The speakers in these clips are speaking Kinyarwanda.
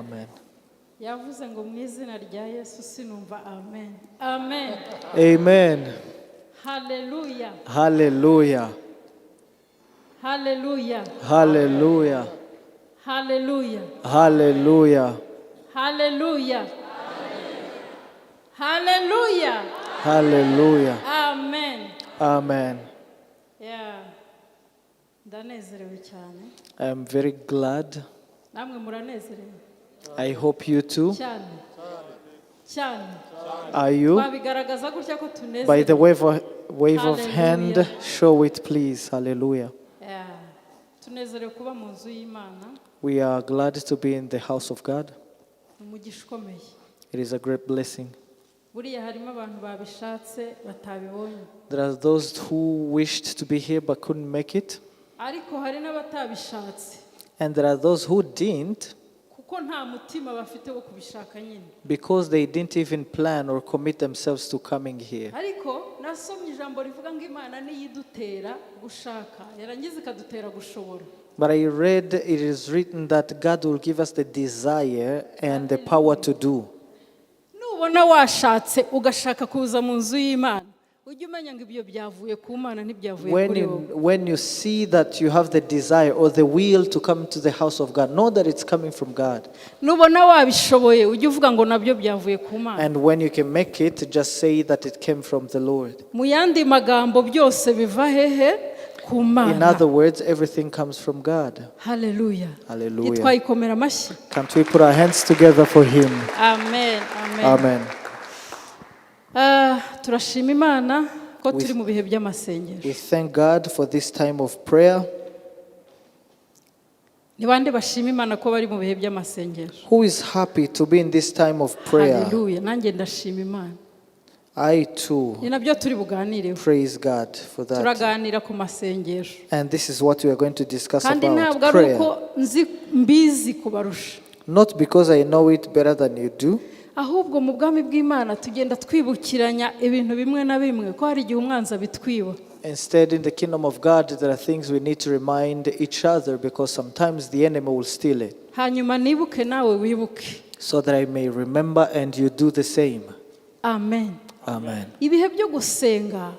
Amen. Yavuze ngo mu izina rya Yesu, sinumva amen. Amen. Amen. Haleluya. Hallelujah. Haleluya. Hallelujah. Haleluya. Hallelujah. Haleluya, haleluya. Hallelujah. Amen. Amen. Yeah. Ndanezerewe cyane. I am very glad. Namwe muranezerewe? I hope you too. Cyane cyane. Are you? Twabigaragaza gutya ko By the tunezerewe. wave of hand, Hallelujah. Show it, please. Hallelujah. Yeah. Tunezerewe kuba mu nzu y'Imana. We are glad to be in the house of God. Ni umugisha ukomeye. It is a great blessing. Buriya harimo abantu babishatse batabibonye. There are those who wished to be here but couldn't make it. Ariko hari n'abatabishatse And there are those who didn't kuko nta mutima bafite wo kubishaka nyine. Because they didn't even plan or commit themselves to coming here. Ariko nasomye ijambo rivuga ngo Imana niyo idutera gushaka, yarangiza ikadutera gushobora. But I read it is written that God will give us the desire and the power to do. Nubona washatse ugashaka kuza mu nzu y'Imana, ujye umenya ngo ibyo byavuye ku Mana, ntibyavuye When kuri you, wowe. When you see that you have the desire or the will to come to the house of God, know that it's coming from God. Nubona wabishoboye, ujye uvuga ngo nabyo byavuye ku Mana. And when you can make it, just say that it came from the Lord. Mu yandi magambo, byose biva hehe? Ku In Mana. Other words, everything comes from God. Haleluya. Hallelujah. Ntitwayikomera amashyi? Can't we put our hands together for Him? Amen, amen. Amen. Ah, turashima Imana ko turi mu bihe by'amasengesho. We thank God for this time of prayer. Ni bande bashima Imana ko bari mu bihe by'amasengesho? Who is happy to be in this time of prayer? Haleluya, nanjye ndashima Imana. I too Ni nabyo turi buganireho. Praise God for that. Turaganira ku masengesho. And this is what we are going to discuss Kandi about ntabwo ari prayer. uko nzi mbizi kubarusha, Not because I know it better than you do, ahubwo mu bwami bw'Imana tugenda twibukiranya ibintu bimwe na bimwe ko hari igihe umwanzi abitwiba. Instead, in the kingdom of God, there are things we need to remind each other because sometimes the enemy will steal it. Hanyuma nibuke nawe wibuke. So that I may remember and you do the same. Amen. Amen. Ibihe byo gusenga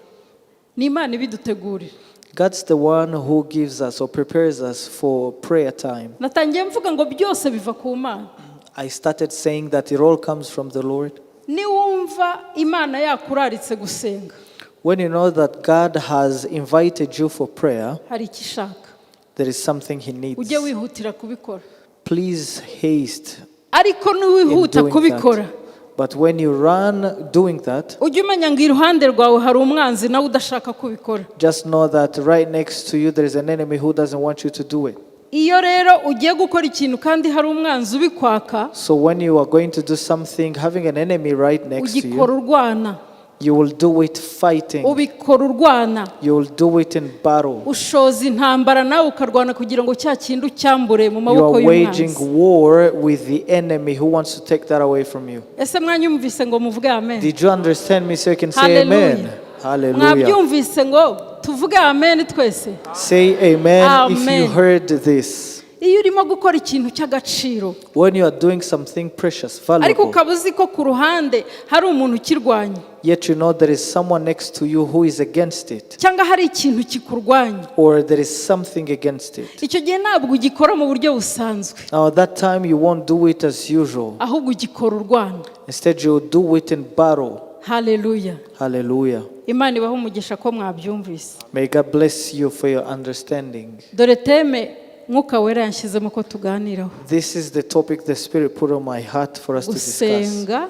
ni Imana ibidutegurira. God's the one who gives us or prepares us for prayer time. Natangiye mvuga ngo byose biva ku Mana. I started saying that it all comes from the Lord. Niwumva Imana yakuraritse gusenga, When you know that God has invited you for prayer, hari icyo ishaka. There is something He needs. Ujye wihutira kubikora. Please haste Ariko in niwihuta doing kubikora, that. But when you run doing that, ujye umenya ngo iruhande rwawe hari umwanzi nawe udashaka kubikora. Just know that right next to you there is an enemy who doesn't want you to do it. Iyo rero ugiye gukora ikintu kandi hari umwanzi ubikwaka, So when you are going to do something, having an enemy right next to ugikora you, urwana. You will do it fighting. Ubikora urwana. You will do it in battle. Ushoza intambara nawe ukarwana kugira ngo cya kintu ucyambure mu You maboko are waging y'umwanzi. War with the enemy who wants to take that away from you. Ese mwanyumvise ngo muvuge amen? Did you understand me so you can say amen? Hallelujah. Hallelujah. Mwabyumvise ngo tuvuge amen twese? Say amen if you Amen. Heard this. Iyo urimo gukora ikintu cy'agaciro, When you are doing something precious, ariko valuable, ukaba uzi ko ku ruhande hari umuntu ukirwanya, yet you know there is someone next to you who is against it, cyangwa hari ikintu kikurwanya, or there is something against it. Icyo gihe ntabwo ugikora mu buryo busanzwe, Now, at that time, you won't do it as usual. Ahubwo ugikora urwana. Instead, you will do it in battle. Haleluya. Hallelujah. Imana ibahe umugisha ko mwabyumvise. May God bless you for your understanding. Dore theme Mwuka Wera yanshyizemo ko tuganiraho. This is the topic the Spirit put on my heart for us to discuss. Gusenga,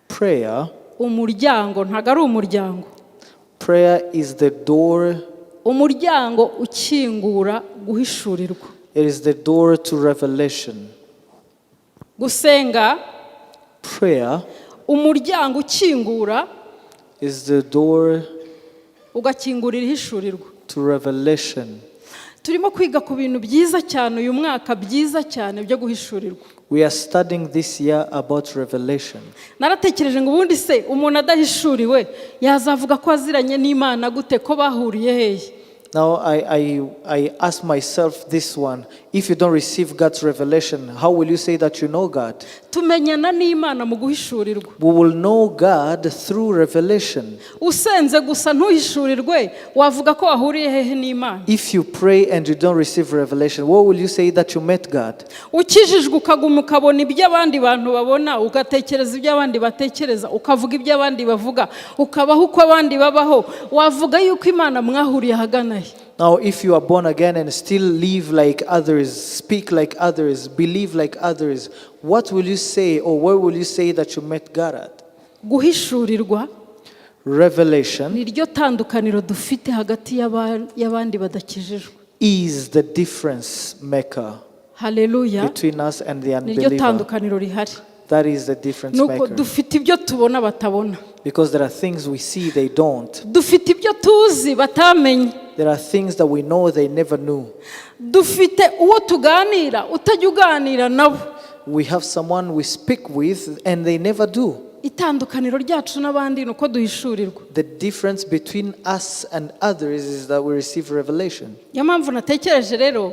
Prayer, umuryango, ntabwo ari umuryango, prayer is the door, umuryango ukingura guhishurirwa. It is the door to revelation. Gusenga, Prayer umuryango ukingura is the door ugakingurira ihishurirwa. To revelation. Turimo kwiga ku bintu byiza cyane uyu mwaka, byiza cyane byo guhishurirwa. We are studying this year about revelation. Naratekereje ngo ubundi se umuntu adahishuriwe yazavuga ko aziranye n'Imana gute, ko bahuriye hehe? Now, I ask myself this one: if you don't receive God's revelation, how will you say that you know God? Tumenyana n'Imana mu guhishurirwa. We will know God through revelation. Usenze gusa ntuhishurirwe, wavuga ko wahuriye hehe n'Imana? If you pray and you don't receive revelation, what will you say that you met God? Ukijijwe ukaguma ukabona ibyo abandi bantu babona, ugatekereza ibyo abandi batekereza, ukavuga ibyo abandi bavuga, ukabaho uko abandi babaho, wavuga yuko Imana mwahuriye ahagana he? Now, if you are born again and still live like others, speak like others, believe like others, what will you say or where will you say that you met God at? Guhishurirwa Revelation ni ryo tandukaniro dufite hagati y'abandi badakijijwe. Is the difference maker Haleluya. Between us and the Ni ryo unbeliever. tandukaniro rihari. That is the difference Nuko maker. dufite ibyo tubona batabona. Because there are things we see they don't. Dufite ibyo tuzi batamenye. There are things that we know they never knew. Dufite uwo tuganira utajya uganira nabo. We have someone we speak with and they never do. Itandukaniro ryacu n'abandi ni uko duhishurirwa. The difference between us and others is that we receive revelation. Niyo mpamvu natekereje rero,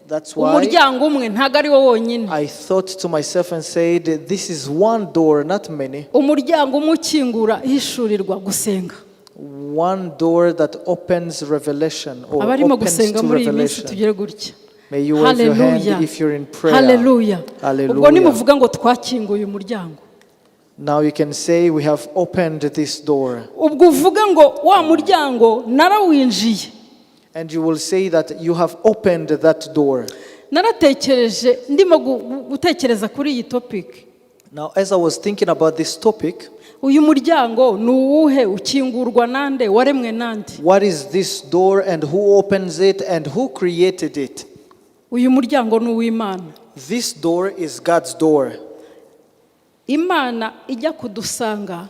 That's why umuryango umwe ntabwo ari wo wonyine. I thought to myself and said, this is one door, not many. Umuryango umwe ukingura ihishurirwa, gusenga. One door that opens revelation or Abarimo opens gusenga to muri iyi minsi, revelation. tugere gutya. May you wave your hand Haleluya. If you're in prayer. Haleluya. Ubwo Hallelujah. nimuvuga ngo twakinguye umuryango, Now you can say, we have opened this door. Ubwo uvuga ngo wa muryango narawinjiye. And you will say that you have opened that door. Naratekereje ndimo gutekereza kuri iyi topic. Now, as I was thinking about this topic, Uyu muryango ni uwuhe? Ukingurwa nande? Waremwe nande? What is this door and who opens it and who created it? Uyu muryango ni uw'Imana. This door is God's door. Imana ijya kudusanga,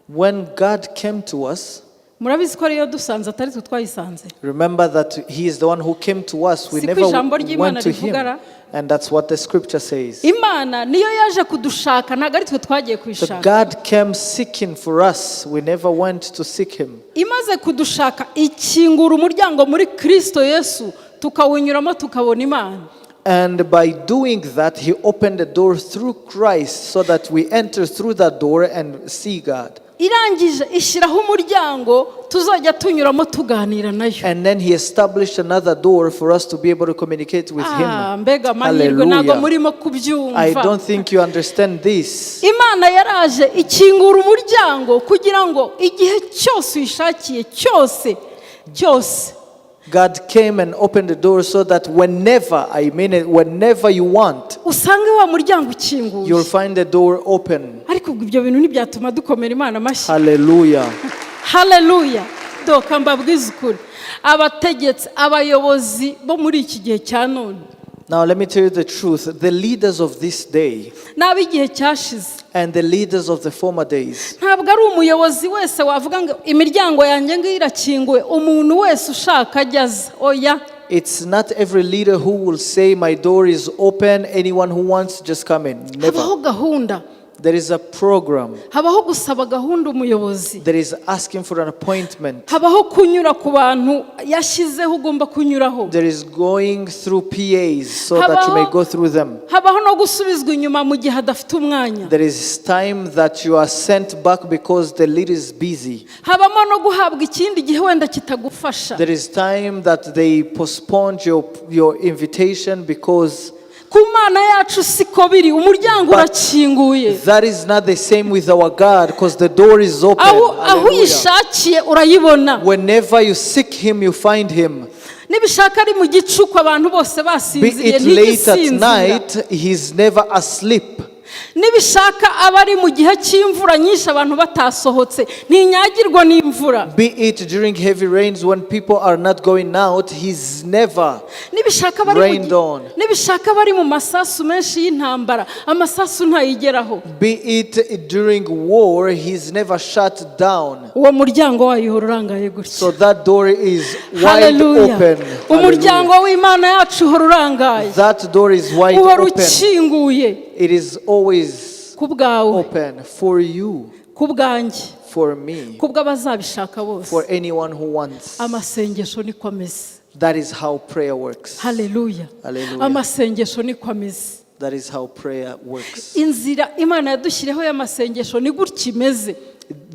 When God came to us, murabizi ko ariyo dusanze, atari twe twayisanze. Remember that He is the one who came to us. We Siko never ijambo ry'Imana went to Him. rivuga ra? And that's what the scripture says. Imana niyo yaje kudushaka, ntabwo ari twe twagiye So kuyishaka. God came seeking for us. We never went to seek Him. Imaze kudushaka ikingura umuryango muri Kirisito Yesu, tukawunyuramo tukabona Imana. And by doing that, He opened the door through Christ so that we enter through that door and see God. Irangije ishyiraho umuryango tuzajya tunyuramo tuganira nayo. And then He established another door for us to be able to communicate with Ah, Him. mbega amahirwe, ntabwo Hallelujah. murimo I kubyumva. don't think you understand this. Imana yaraje ikingura umuryango kugira ngo igihe cyose uyishakiye cyose cyose, God came and opened the door so that whenever, I mean it, whenever you want, usange wa muryango ukinguye. You'll find the door open. Ariko ubwo ibyo bintu ntibyatuma dukomera Imana amashyi? Hallelujah. Haleluya. Doka mbabwize ukuri, abategetsi, abayobozi bo muri iki gihe cya none Now, let me tell you the truth. The leaders of this day n'ab'igihe cyashize, and the leaders of the former days, ntabwo ari umuyobozi wese wavuga ngo imiryango yanjye ngiyo irakinguye, umuntu wese ushaka ajya aza, oya. It's not every leader who will say, "My door is open, anyone who wants, just come in." Never. Habaho gahunda. There is a program, Habaho gusaba gahunda umuyobozi. There is asking for an appointment, Habaho kunyura ku bantu yashyizeho ugomba kunyuraho. There is going through PAs so that you may go through them. Habaho no gusubizwa inyuma mu gihe adafite umwanya. There is time that you are sent back because the leader is busy. Habamo no guhabwa ikindi gihe wenda kitagufasha. There is time that they postponed your invitation because Ku Mana yacu siko biri, umuryango But urakinguye. That is not the same with our God, because the door is open. Aho aho Hallelujah. uyishakiye urayibona. Whenever you seek Him, you find Him. Nibishaka ari mu gicuku abantu bose Be basinziriye, it late at ntigisinzira. Night, He's never asleep. Nibishaka aba ari mu gihe cy'imvura nyinshi abantu batasohotse, ntinyagirwa n'imvura. Be it during heavy rains when people are not going out, He's never Nibishaka bari mu rained on. Nibishaka bari mu masasu menshi y'intambara, amasasu ntayigeraho. Be it during war, He's never shut down. Uwo muryango wayo uhora urangaye gutya. So that door is wide Haleluya. Open. Umuryango Hallelujah. w'Imana yacu uhora urangaye, That door is wide uhora open. ukinguye It is always ku bwawe, open for you, ku bwanjye. For me, Kubw'abazabishaka bose. For anyone who wants. Amasengesho niko ameze. That is how prayer works. Haleluya. Hallelujah. Amasengesho niko ameze. That is how prayer works. Inzira Imana yadushyiriyeho y'amasengesho ni gutya imeze.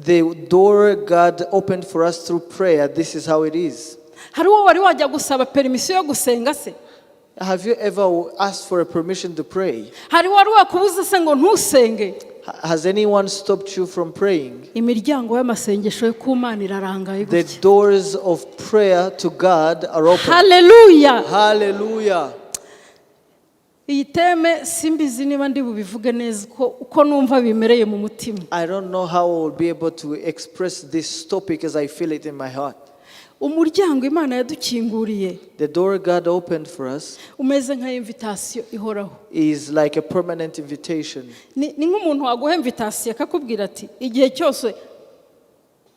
The door God opened for us through prayer, this is how it is. Hari uwo wari wajya gusaba permission yo gusenga se? Have you ever asked for a permission to pray? Hari wari wakubuza se ngo ntusenge? Has anyone stopped you from praying? Imiryango y'amasengesho yo ku Mana irarangaye The gutya. Doors of prayer to God are open. Haleluya. Hallelujah. Iyi theme simbizi niba ndi bubivuge neza uko numva bimereye mu mutima. I don't know how I will be able to express this topic as I feel it in my heart. Umuryango Imana yadukinguriye The door God opened for us umeze nka invitation ihoraho. Is like a permanent invitation. Ni nk'umuntu waguha invitation akakubwira ati igihe cyose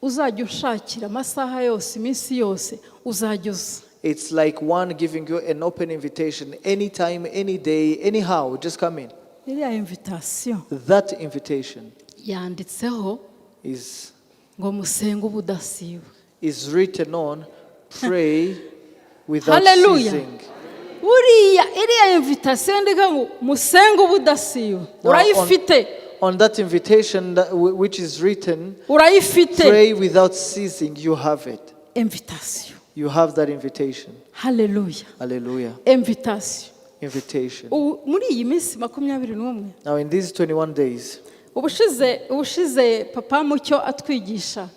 uzajya ushakira amasaha yose iminsi yose uzajya uza. It's like one giving you an open invitation anytime, any day, anyhow, just come in. Iriya invitation That invitation yanditseho is, ngo musenge ubudasiba. Is written on pray without Hallelujah. ceasing. Buriya iriya invitation yandika ngo musenge ubudasiba Now, urayifite. On that invitation which is written, Urayifite. Pray without ceasing, you have it. Invitation. You have that invitation. Haleluya. Hallelujah. Invitation. Invitation. Ubu muri iyi minsi 21, Now, in these 21 days, ubushize papa Mucyo atwigisha,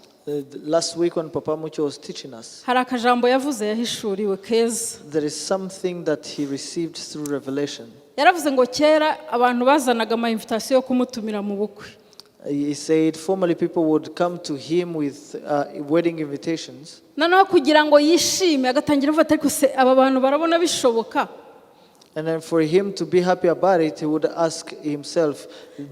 last week when Papa Mucho was teaching us, hari akajambo yavuze yahishuriwe keza. There is something that he received through revelation. Yaravuze ngo kera abantu bazanaga ama invitation yo kumutumira mu bukwe. He said formerly people would come to him with wedding invitations. Noneho kugira ngo yishime agatangira avuga ati ariko se aba bantu barabona bishoboka? And then for him to be happy about it, he would ask himself,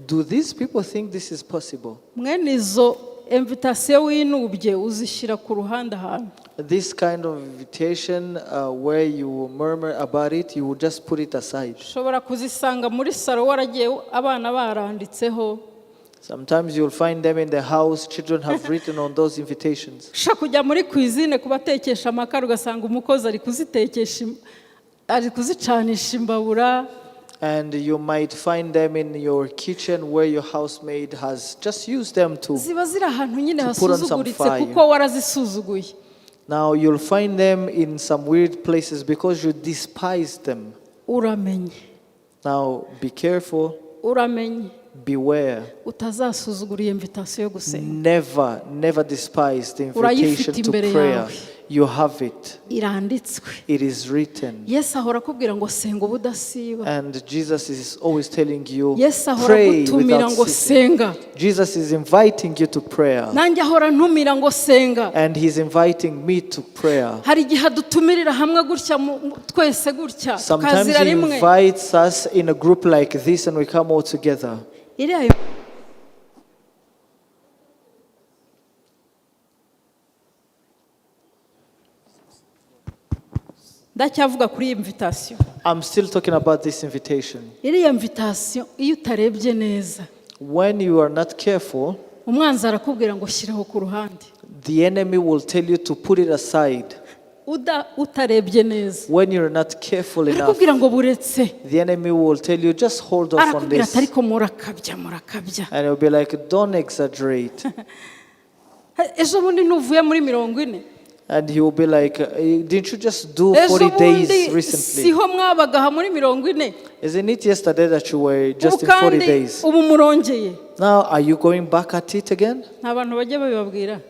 "Do these people think this is possible?" Mwene izo invitation winubye uzishyira ku ruhande ahantu. This kind of invitation where you murmur about it, you would just put it aside. Ushobora kuzisanga muri salon waragiye abana baranditseho. Sometimes you'll find them in the house, children have written on those invitations. Ushobora kujya muri cuisine kubatekesha amakara ugasanga umukozi ari kuzitekesha ari kuzicanisha imbabura. And you might find them in your kitchen where your housemaid has just used them to. Ziba ziri ahantu nyine To put on some hasuzuguritse fire. kuko warazisuzuguye. Now you'll find them in some weird places because you despise them. Uramenye. Now be careful, Uramenye beware. Utazasuzugura iyo invitation yo gusenga. Never, never despise the Urayifite invitation to imbere prayer. yawe. You have it. Iranditswe. It is written. Yesu ahora akubwira ngo senga ubudasiba. And Jesus is always telling you, Yesu ahora pray agutumira without ngo ceasing. senga. Jesus is inviting you to prayer. Nanjye ahora ntumira ngo senga. And he's inviting me to prayer. Hari igihe adutumirira hamwe gutya twese gutya Sometimes tukazira he rimwe. Invites us in a group like this and we come all together. Iriya ndacyavuga kuri iyi invitation. I'm still talking about this invitation. Iriya invitation iyo utarebye neza, When you are not careful, umwanzi arakubwira ngo shyiraho ku ruhande. The enemy will tell you to put it aside. Utarebye neza, When you're not careful enough, arakubwira ngo buretse. The enemy will tell you, just hold off on Arakubwira ati this. ariko murakabya murakabya. And it'll be like, don't exaggerate. Ejo bundi ntuvuye muri 40? And he will be like, didn't you just do Ejo 40 days bundi recently? siho mwabagaha muri 40? Isn't it yesterday that you were Ubu just in 40 kandi days? ubu murongeye. Now, are you going back at it again? Nta bantu bajya babibabwira?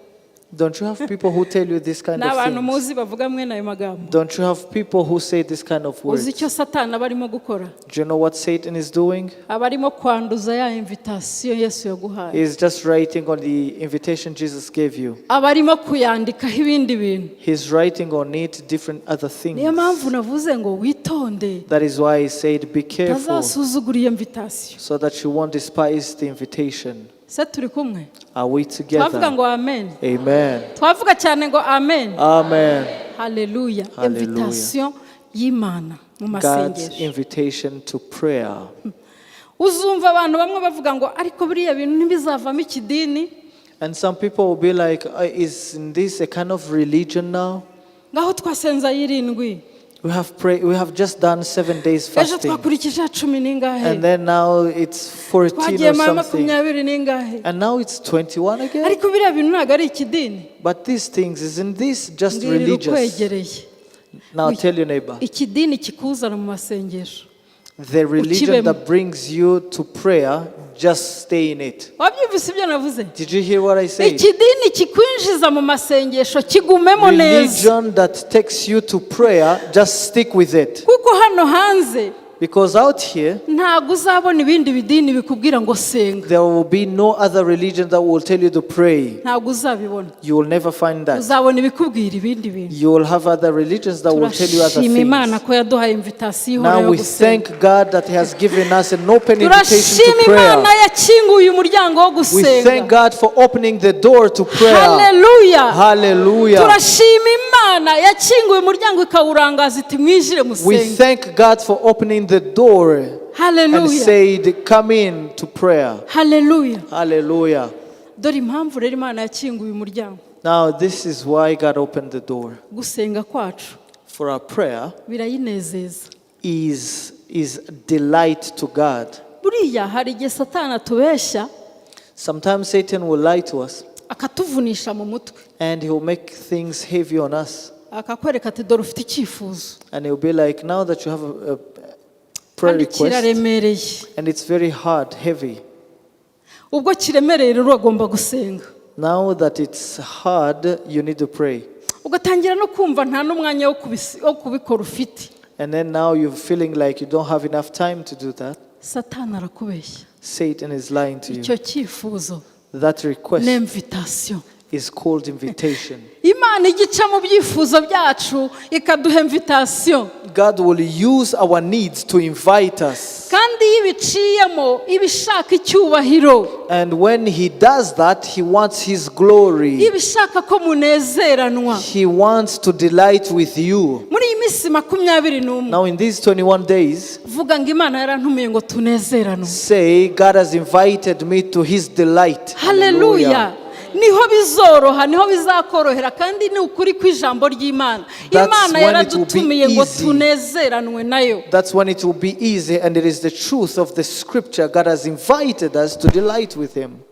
Don't you have people who tell you this kind Ni of abantu things? muzi bavuga mwene ayo magambo? Don't you have people who say this kind of Uzi words? icyo Satani aba arimo gukora? Do you know what Satan is doing? Aba arimo kwanduza ya invitation Yesu yaguhaye. He's just writing on the invitation Jesus gave you. Aba arimo kuyandikaho ibindi bintu. He's writing on it different other things. Niyo mpamvu navuze ngo witonde That is why he said, be careful utazasuzugura iyo invitation. So that you won't despise the invitation. Se turi kumwe? Are we Twavuga together? ngo amen. Amen. Twavuga cyane ngo amen. Amen. Haleluya. Hallelujah. Invitation y'Imana mu God's masengesho. Invitation to prayer. Uzumva abantu bamwe bavuga ngo ariko biriya bintu ntibizavamo ikidini. And some people will be like, "Is this a kind of religion now? Ngaho twasenze ay'irindwi. We have prayed, we have just done 7 days Ejo fasting. twakurikije cumi n'ingahe. And then now it's 14 Twagiye or mu something. 20 n'ingahe. And now it's 21 again. Ariko biriya bintu ntabwo ari ikidini. But these things, isn't this just Mbwirira religious?" ukwegereye. Now tell your neighbor. Ikidini kikuzana mu masengesho, The religion ukibemo. That brings you to prayer, just stay in it. Wabyumvise ibyo navuze? Did you hear what I said? Ikidini kikwinjiza mu masengesho kigumemo neza. Religion that takes you to prayer, just stick with it. Kuko hano hanze Because out here, ntabwo uzabona ibindi bidini bikubwira ngo senga. There will be no other religion that will tell you to pray. Ntabwo uzabibona. You will never find that. Uzabona ibikubwira ibindi bintu. You will have other religions that will tell you other Turashima Imana things. ko yaduhaye invitation ihoraho Now yo we gusenga. thank God that He has given us an open invitation Turashima to prayer. Imana yakinguye umuryango wo We gusenga. thank God for opening the door to prayer. Haleluya. Hallelujah. Turashima Imana yakinguye umuryango ikawurangaza iti mwinjire We musenge. thank God for opening the door and Haleluya. said, "Come in to prayer." Haleluya. Hallelujah. Dore impamvu rero Imana yakinguye umuryango. Now, this is why God opened the door. Gusenga kwacu For our prayer birayinezeza. is delight to God. Buriya hari igihe Satani atubeshya, Sometimes Satan will lie to us akatuvunisha mu mutwe, and he will make things heavy on us. Akakwereka ati dore ufite icyifuzo And he'll be like, "Now that you have a prayer kandi request, kiraremereye. And it's very hard, heavy. Ubwo kiremereye rero uragomba gusenga." Now that it's hard, you need to pray." Ugatangira no kumva nta n'umwanya wo kubikora ufite. And then now you're feeling like you don't have enough time to do that. Satani arakubeshya. Satan is lying to you. Icyo cyifuzo That request ni invitation. Is called invitation. Imana igica mu byifuzo byacu ikaduha invitation. God will use our needs to invite us. Kandi iyo ibiciyemo iba ishaka icyubahiro. And when He does that, He wants His glory. Iba ishaka ko munezeranwa. He wants to delight with you. Muri iyi minsi 21, Now, in these 21 days, vuga ngo Imana yarantumiye ngo tunezeranwe. Say, "God has invited me to His delight." Haleluya. Niho bizoroha, niho bizakorohera kandi ni ukuri kw'ijambo ry'Imana. That's Imana when it will be yaradutumiye ngo easy. Tunezeranwe nayo. That's when it will be easy, and it is the truth of the scripture. God has invited us to delight with Him.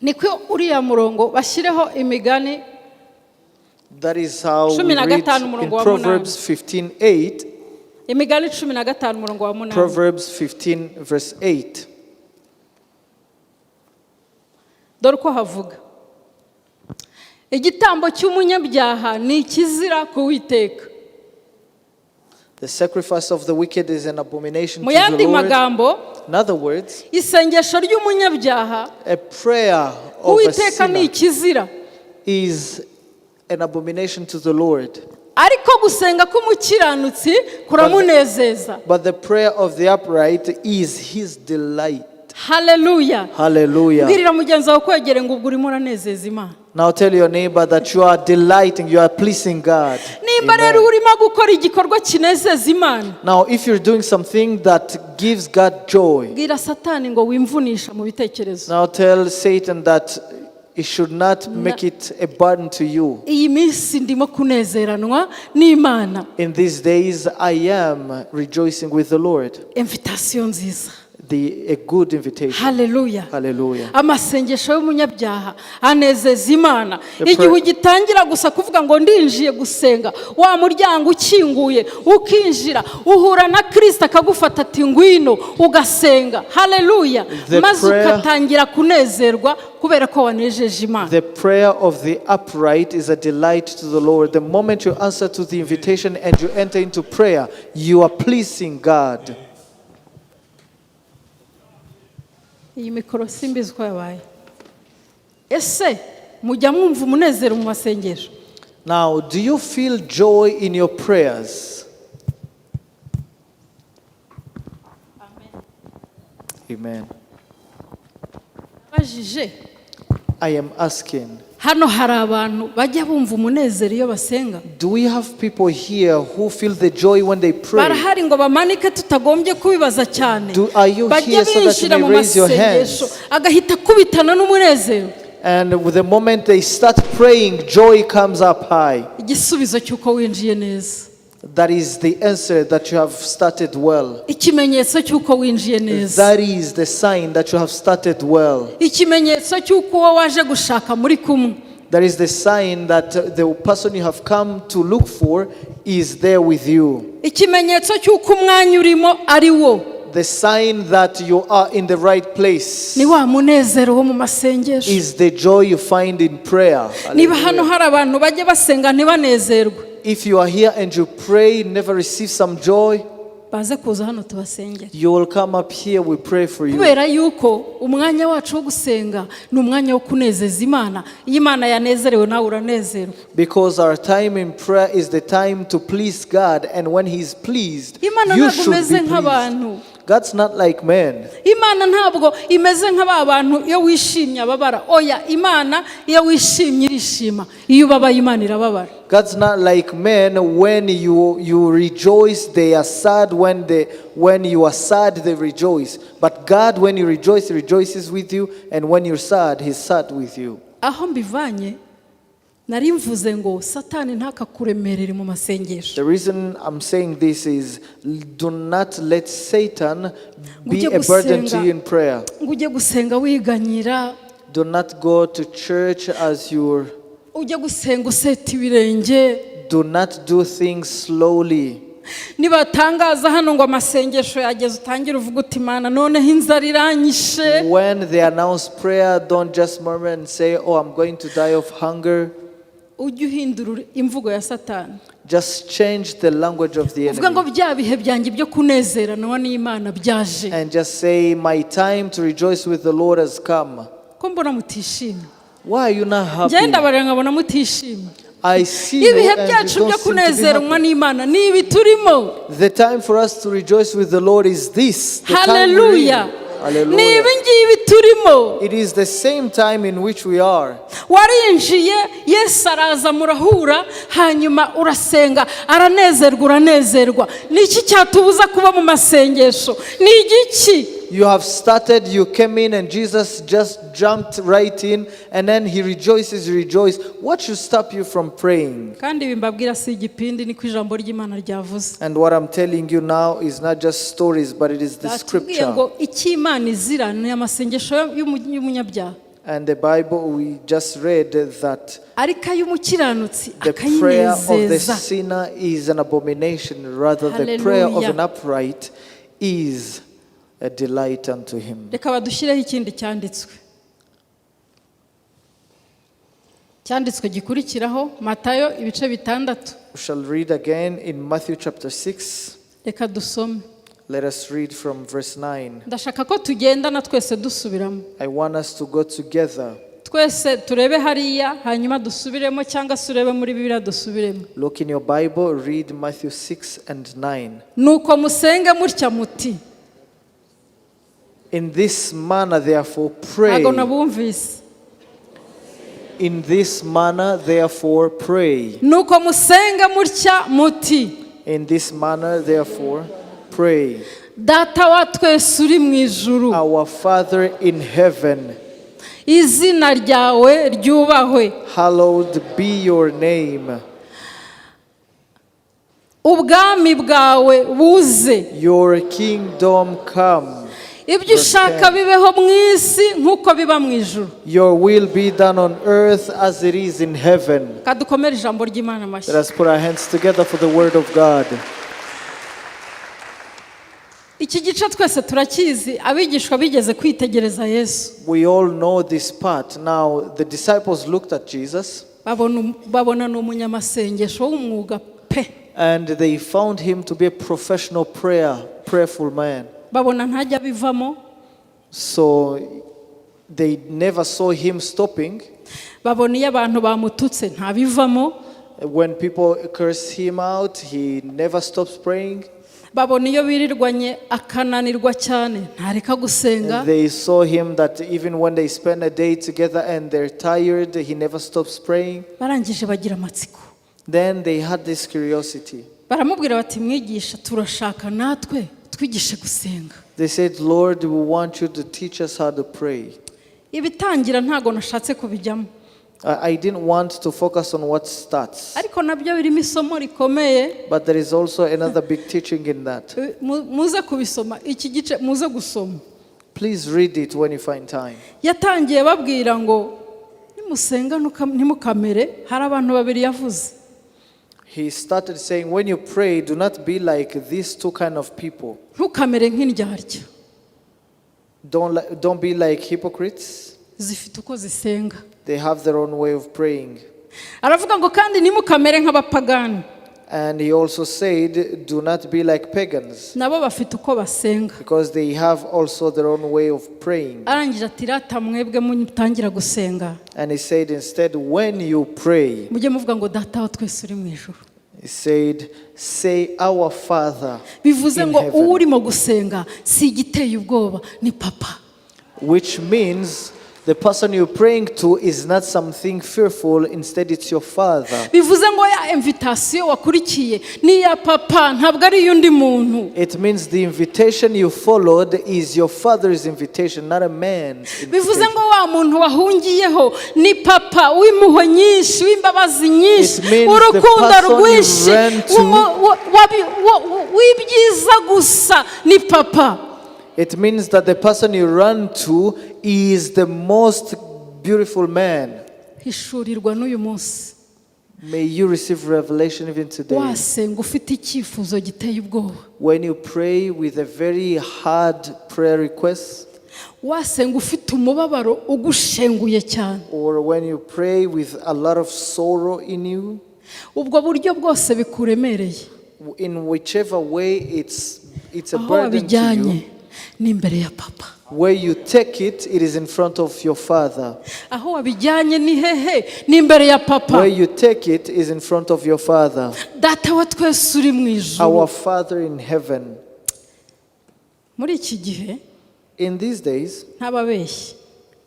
Niko uriya murongo bashyireho Imigani That is how we Cumi na read gatanu in umurongo wa munani. Proverbs 15:8. Imigani 15 umurongo wa 8. Proverbs 15, verse 8. Dore uko havuga: igitambo cy'umunyabyaha ni ikizira ku Witeka. The sacrifice of the wicked is an abomination Mu to the yandi Lord. magambo, In other words, isengesho ry'umunyabyaha a prayer ku of a Witeka ni sinner ikizira, is an abomination to the Lord. Ariko gusenga k'umukiranutsi kuramunezeza. But the prayer of the upright is his delight. Haleluya. Hallelujah. Mbwirira mugenzi wawe kwegere ngo ubwo urimo uranezeza Imana. Now tell your neighbor that you are delighting, you are pleasing God. Nimba Amen. rero urimo gukora igikorwa kinezeza Imana, Now, if you're doing something that gives God joy, bwira Satani ngo wimvunisha mu bitekerezo. Now tell Satan that he should not make it a burden to you. Iyi minsi ndimo kunezeranwa n'Imana. In these days, I am rejoicing with the Lord. Invitation nziza. A good invitation. Haleluya. Hallelujah. Amasengesho y'umunyabyaha anezeza Imana. The Igihe ugitangira gusa kuvuga ngo ndinjiye gusenga, wa muryango ukinguye ukinjira uhura na Kirisita akagufata ati ngwino ugasenga. Haleluya. The Maze ugatangira kunezerwa kubera ko wanejeje Imana. The prayer of the upright is a delight to the Lord. The moment you answer to the invitation and you enter into prayer, you are pleasing God. Iyi mikoro simbizi uko yabaye. Ese mujya mwumva umunezero mu masengesho? Now, do you feel joy in your prayers? Amen. Bajije. I am asking, Hano hari abantu bajya bumva umunezero iyo basenga? Do we have people here who feel the joy when they pray? Barahari ngo bamanike tutagombye kubibaza cyane? Are you Bajya here so that you binjira may mu raise your hands? masengesho agahita akubitana n'umunezero? And with the moment they start praying, joy comes up high. Igisubizo cy'uko winjiye neza. That is the answer that you have started well. Ikimenyetso cy'uko winjiye neza. That is the sign that you have started well. Ikimenyetso cy'uko uwo waje gushaka muri kumwe. That is the sign that the person you have come to look for is there with you. Ikimenyetso cy'uko umwanya urimo ari wo. The sign that you are in the right place Ni wa munezero wo mu masengesho. Is the joy you find in prayer. Niba hano hari abantu bajya basenga ntibanezerwe, If you are here and you pray, never receive some joy, baze kuza hano tubasengere. You will come up here, we pray for you. Kubera yuko umwanya wacu wo gusenga ni umwanya wo kunezeza Imana. Iyo Imana yanezerewe, nawe uranezerwa. Because our time in prayer is the time to please God, and when He's pleased, Imana you ntabwo should be imeze pleased. nk'abantu. God's not like man. Imana ntabwo imeze nka bantu iyo wishimye ababara. Oya, Imana iyo wishimye irishima, iyo ubabaye Imana irababara. God's not like men. When you rejoice, they are sad. When you are sad, they rejoice. But God, when you rejoice, rejoices with you, and when you're sad, He's sad with you. Aho mbivanye, nari mvuze ngo Satani ntakakuremerere mu masengesho. The reason I'm saying this is, do not let Satan be Ujye a burden to gusenga. You in prayer. Ngo ujye gusenga wiganyira. Do not go to church as you're. Ujye gusenga useta ibirenge. Do not do things slowly. Nibatangaza hano ngo amasengesho yageze, utangire uvuga uti: "Imana, noneho inzara iranyishe." When they announce prayer, don't just murmur and say, "Oh, I'm going to die of hunger." Ujye uhindura imvugo ya Satani. Just change the language of the Uvuga ngo enemy. bya bihe byanjye byo kunezeranwa n'Imana byaje. And just say, "My time to rejoice with the Lord has come." Ko mbona mutishimye? Why are you not happy? Ngenda bareba nkabona mutishimye. I see you Ibihe and you byacu don't byo seem to be kunezeranwa happy. n'Imana ni ibi turimo. The time for us to rejoice with the Lord is this. The time we're in. Haleluya! Ni Hallelujah. ibi ngibi turimo. It is the same time in which we are. Warinjiye, Yesu araza murahura, hanyuma urasenga aranezerwa, uranezerwa. Ni iki cyatubuza kuba mu masengesho? Ni igiki? You have started, you came in, and Jesus just jumped right in, and then He rejoices, you rejoice. What should stop you from praying? Kandi ibi mbabwira si igipindi, niko ijambo ry'Imana ryavuze. And what I'm telling you now is not just stories, but it is the Batubwiye scripture. ngo icyo Imana izira ni amasengesho y'umunyabyaha, And the Bible, we just read that ariko ay'umukiranutsi the prayer of the akayinezeza. Sinner is an abomination, rather, the prayer of Hallelujah. an upright is a delight unto him. Reka badushyireho ikindi cyanditswe, cyanditswe gikurikiraho, Matayo ibice 6. We shall read again in Matthew chapter 6. Reka dusome. Let us read from verse 9. Ndashaka ko tugendana twese dusubiramo. I want us to go together. Twese turebe hariya hanyuma dusubiremo, cyangwa se urebe muri Bibiliya dusubiremo. Look in your Bible, read Matthew 6 and 9. Nuko musenge mutya muti. In this manner, therefore, pray. Ntabwo nabumvise. In this manner, therefore, pray. Nuko musenge mutya muti: In this manner, therefore, pray. Data wa twese uri mu ijuru, Our Father in heaven, izina ryawe ryubahwe, hallowed be your name. Ubwami bwawe buze, Your kingdom come. Ibyo ushaka bibeho mu isi nk'uko biba mu ijuru. Your will be done on earth as it is in heaven. Kadukomere ijambo ry'Imana amashyi. Let us put our hands together for the word of God. Iki gice twese turakizi. Abigishwa bigeze kwitegereza Yesu. We all know this part. Now, the disciples looked at Jesus Babona ni umunyamasengesho w'umwuga pe. And they found him to be a professional prayerful man. Babona ntajya abivamo. So they never saw him stopping. Babona iyo abantu bamututse ntabivamo. When people curse him out, he never stops praying. Babona iyo birirwanye akananirwa cyane ntareka gusenga. They saw him that even when they spend a day together and they're tired, he never stops praying. Barangije bagira amatsiko. Then they had this curiosity. Baramubwira bati mwigisha turashaka natwe twigishe gusenga. They said, "Lord, we want you to teach us how to pray." Ibitangira ntabwo nashatse kubijyamo. I didn't want to focus on what starts, Ariko nabyo birimo isomo rikomeye. But there is also another big teaching in that. Mu- muze kubisoma iki gice muze gusoma. Please read it when you find time. Yatangiye babwira ngo nimusenga ntuka- ntimukamere hari abantu babiri yavuze. He started saying, "When you pray, do not be like these two kind of people." Ntukamere nk'indyarya. Don't be like hypocrites. Zifite uko zisenga. They have their own way of praying. Aravuga ngo kandi ntimukamere nk'abapagani. And he also said, "Do not be like pagans," Nabo bafite uko basenga. Because they have also their own way of praying. Arangije ati rata mwebwe mutangira gusenga And he said, "Instead, when you pray," mujye muvuga ngo data wa twese uri mu ijuru. He said, "Say, 'Our Father Bivuze in ngo heaven.'" uwo urimo gusenga si igiteye ubwoba ni papa. Which means the person you're praying to is not something fearful, instead, it's your father. Bivuze ngo ya invitation wakurikiye ni iya papa ntabwo ari iy'undi muntu. It means the invitation you followed is your father's invitation, not a man's Bivuze invitation. Ngo wa muntu wahungiyeho ni papa w'impuhwe nyinshi w'imbabazi nyinshi It means the urukundo person you rwinshi ran to- w'umu- wa- wabi- wa- w'ibyiza gusa ni papa. It means that the person you run to is the most beautiful man. Hishurirwa n'uyu munsi. May you receive revelation even today. Wasenga ufite icyifuzo giteye ubwoba. When you pray with a very hard prayer request, Wasenga ufite umubabaro ugushenguye cyane. Or when you pray with a lot of sorrow in you, Ubwo buryo bwose bikuremereye. In whichever way it's a Aho burden to wabijyanye you, ni imbere ya papa. Where you take it, it is in front of your father. Aho wabijyanye ni hehe ni imbere ya papa. Where you take it is in front of your father. Data wa twese uri mu ijuru. Our Father in heaven. Muri iki gihe In these days, ntababeshyi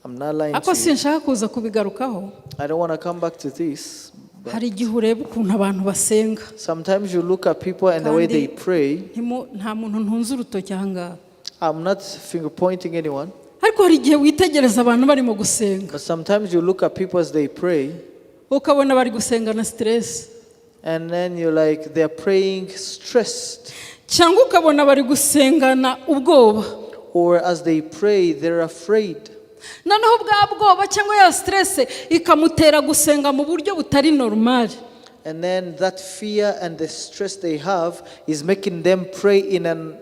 I'm not lying ariko to you. sinshaka kuza kubigarukaho. I don't want to come back to this. But Hari igihe ureba ukuntu abantu basenga. sometimes you look at people and the way Kandi- they pray. Ntimu- nta muntu ntunze urutoki aha ngaha. I'm not finger pointing anyone, Ariko hari igihe witegereza abantu barimo gusenga but sometimes you look at people as they pray, ukabona bari gusenga na stress and then you're like, they're praying stressed. Cyangwa ukabona bari gusengana ubwoba. Or as they pray, they're afraid. Noneho bwa bwoba cyangwa ya stress ikamutera gusenga mu buryo butari normal. And then that fear and the stress they have is making them pray in an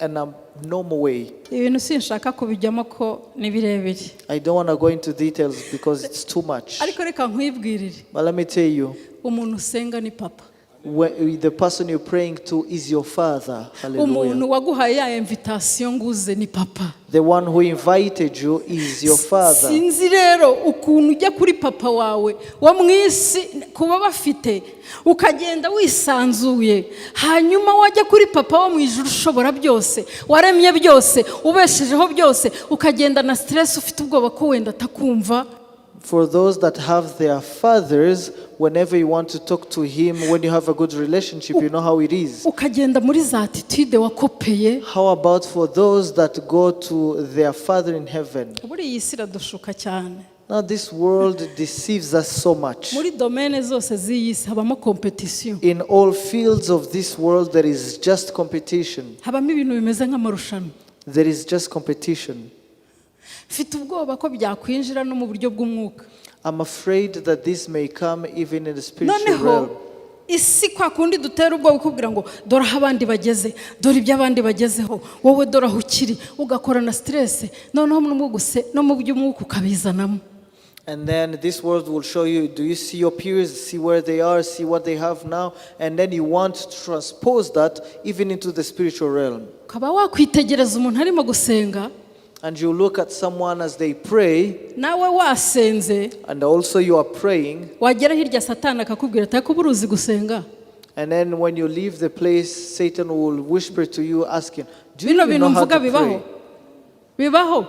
abnormal way. Ibintu sinshaka kubijyamo ko ni birebire. I don't want to go into details because it's too much. Ariko reka nkwibwirire. But let me tell you, Umuntu usenga ni papa. When the person you're praying to is your father. Hallelujah. Umuntu waguhaye ya invitation ngo uze ni papa. The one who invited you is your father. Sinzi rero ukuntu ujya kuri papa wawe wo mu isi kuba bafite ukagenda wisanzuye hanyuma wajya kuri papa wo mu ijuru ushobora byose waremye byose ubeshejeho byose ukagenda na stress ufite ubwoba ko wenda atakumva. For those that have their fathers, whenever you want to talk to him, when you have a good relationship, you know how it is. Ukagenda muri za attitude wakopeye. How about for those that go to their father in heaven? Muri iyi si iradushuka cyane. Now, this world deceives us so much. Muri domaine zose z'iyi si habamo compétition. In all fields of this world, there is just competition. Habamo ibintu bimeze nk'amarushanwa. There is just competition. Mfite ubwoba ko byakwinjira no mu buryo bw'umwuka. I'm afraid that this may come even in the spiritual Noneho realm. Isi kwa kundi dutera ubwoba ikubwira ngo dore aho abandi bageze dore ibyo abandi bagezeho wowe dore aho ukiri ugakora na stress noneho no mu guse- no mu by'umwuka ukabizanamo. And then this world will show you, do you see your peers, see where they are, see what they have now? And then you want to transpose that even into the spiritual realm. Ukaba wakwitegereza umuntu arimo gusenga And you look at someone as they pray, nawe wasenze and also you are praying, wagera hirya satani akakubwira ati ariko uba uruzi gusenga. And then when you leave the place, Satan will whisper to you, asking, "Do you Bino even bintu know how mvuga to bibaho? pray?" Bibaho?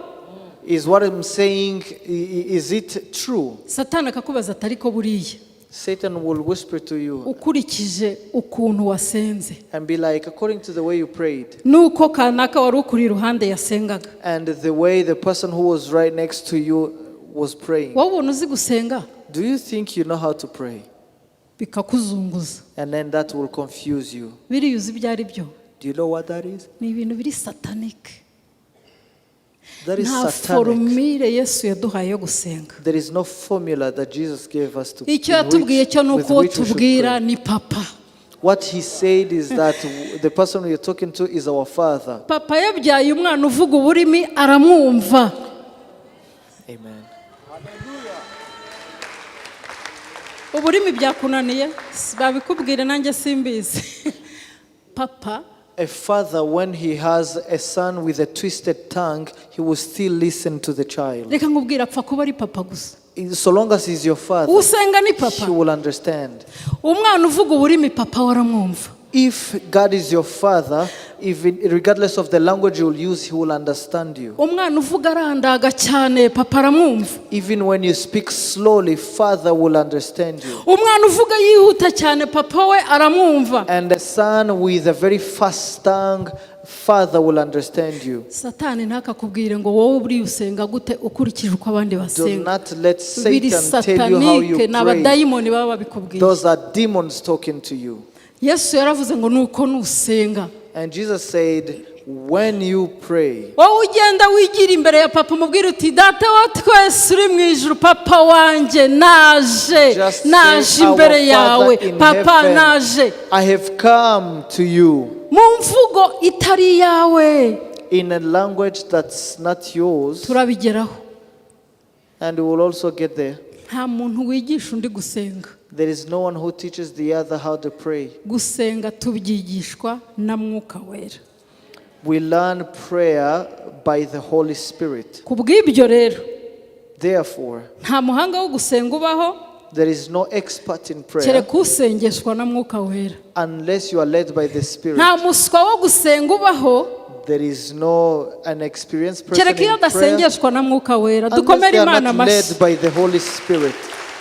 Is what I'm saying, is it true? Satani akakubaza ati ariko buriya Satan will whisper to you ukurikije ukuntu wasenze and be like, "According to the way you prayed nuko kanaka wari ukuri iruhande yasengaga, and the way the person who was right next to you was praying, wowe ubona uzi gusenga?" do you think you know how to pray?" Bikakuzunguza. And then that will confuse you. Biriya uzi ibyo ari byo? Do you know what that is? Ni ibintu biri satanic. That is Nta satanic. Formule Yesu yaduhaye yo gusenga. There is no formula that Jesus gave us to Icyo in yatubwiye cyo ni with uko uwo which we should tubwira pray. ni Papa. What he said is that the person we are talking to is our Father. Papa yabyaye umwana uvuga uburimi aramwumva. Amen. Uburimi byakunaniye babikubwire nanjye simbizi. Papa A father, when he has a son with a twisted tongue, he will still listen to the child. Reka nkubwire, apfa kuba ari papa gusa. So long as he's your father, Usenga ni papa. He will understand. Umwana uvuga uburimi papa we aramwumva. If God is your father, even regardless of the language you will use, he will understand you. Umwana uvuga arandaga cyane papa aramwumva. Even when you speak slowly, Father will understand you. Umwana uvuga yihuta cyane papa we aramwumva. And the son with a very fast tongue, Father will understand you. Satani ntakakubwire ngo wowe buriya usenga gute ukurikije uko abandi Do basenga. not let Biri Satan tell you how you satanic, ni pray. abadayimoni baba babikubwiye. Those are demons talking to you. Yesu yaravuze ngo nuko nusenga, And Jesus said, "When you pray," wowe ugenda wigira imbere ya papa umubwira uti data wa twese uri mu ijuru, papa wanjye, naje, just say, naje "Our imbere yawe, Father in papa, heaven, naje, I have come to you," mu mvugo itari iyawe. In a language that's not yours, Turabigeraho. And we will also get there. Nta muntu wigisha undi gusenga. There is no one who teaches the other how to pray. Gusenga tubyigishwa na Mwuka Wera. We learn prayer by the Holy Spirit. Ku bw'ibyo rero, Therefore, nta muhanga wo gusenga ubaho there is no expert in prayer kereka usengeshwa na Mwuka Wera. Unless you are led by the Spirit. Nta muswa wo gusenga ubaho There is no an experienced person kereka iyo in prayer adasengeshwa na Mwuka Wera. unless Dukomere they are Imana not led amashyi. By the Holy Spirit.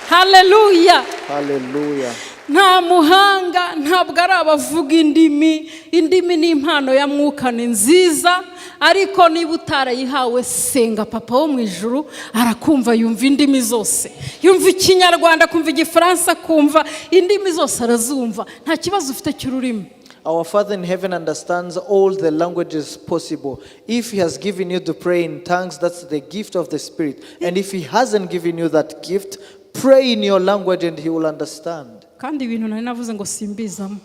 Haleluya. Hallelujah. Nta muhanga, ntabwo ari abavuga indimi. Indimi ni impano ya Mwuka, ni nziza, ariko niba utarayihawe senga Papa wo mu ijuru arakumva. Yumva indimi zose, yumva Ikinyarwanda, akumva Igifaransa, akumva indimi zose arazumva. Nta kibazo ufite cy'ururimi. Our Father in heaven understands all the languages possible. If He has given you to pray in tongues, that's the gift of the Spirit. And if He hasn't given you that gift, pray in your language and He will understand. Kandi ibintu nari navuze ngo simbizamo,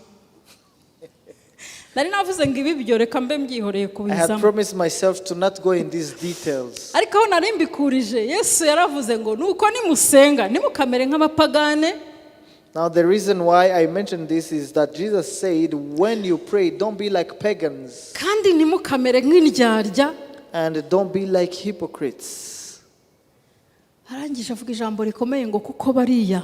nari navuze ngo ibi byo reka mbe mbyihoreye I had kubizamo. Promised myself to not go in these details. Ariko aho nari mbikurije, Yesu yaravuze ngo nuko nimusenga nimukamere nk'abapagane. Now, the reason why I mentioned this is that Jesus said, "When you pray, don't be like pagans kandi ntimukamere nk'indyarya. And don't be like hypocrites." Arangije avuga ijambo rikomeye ngo kuko bariya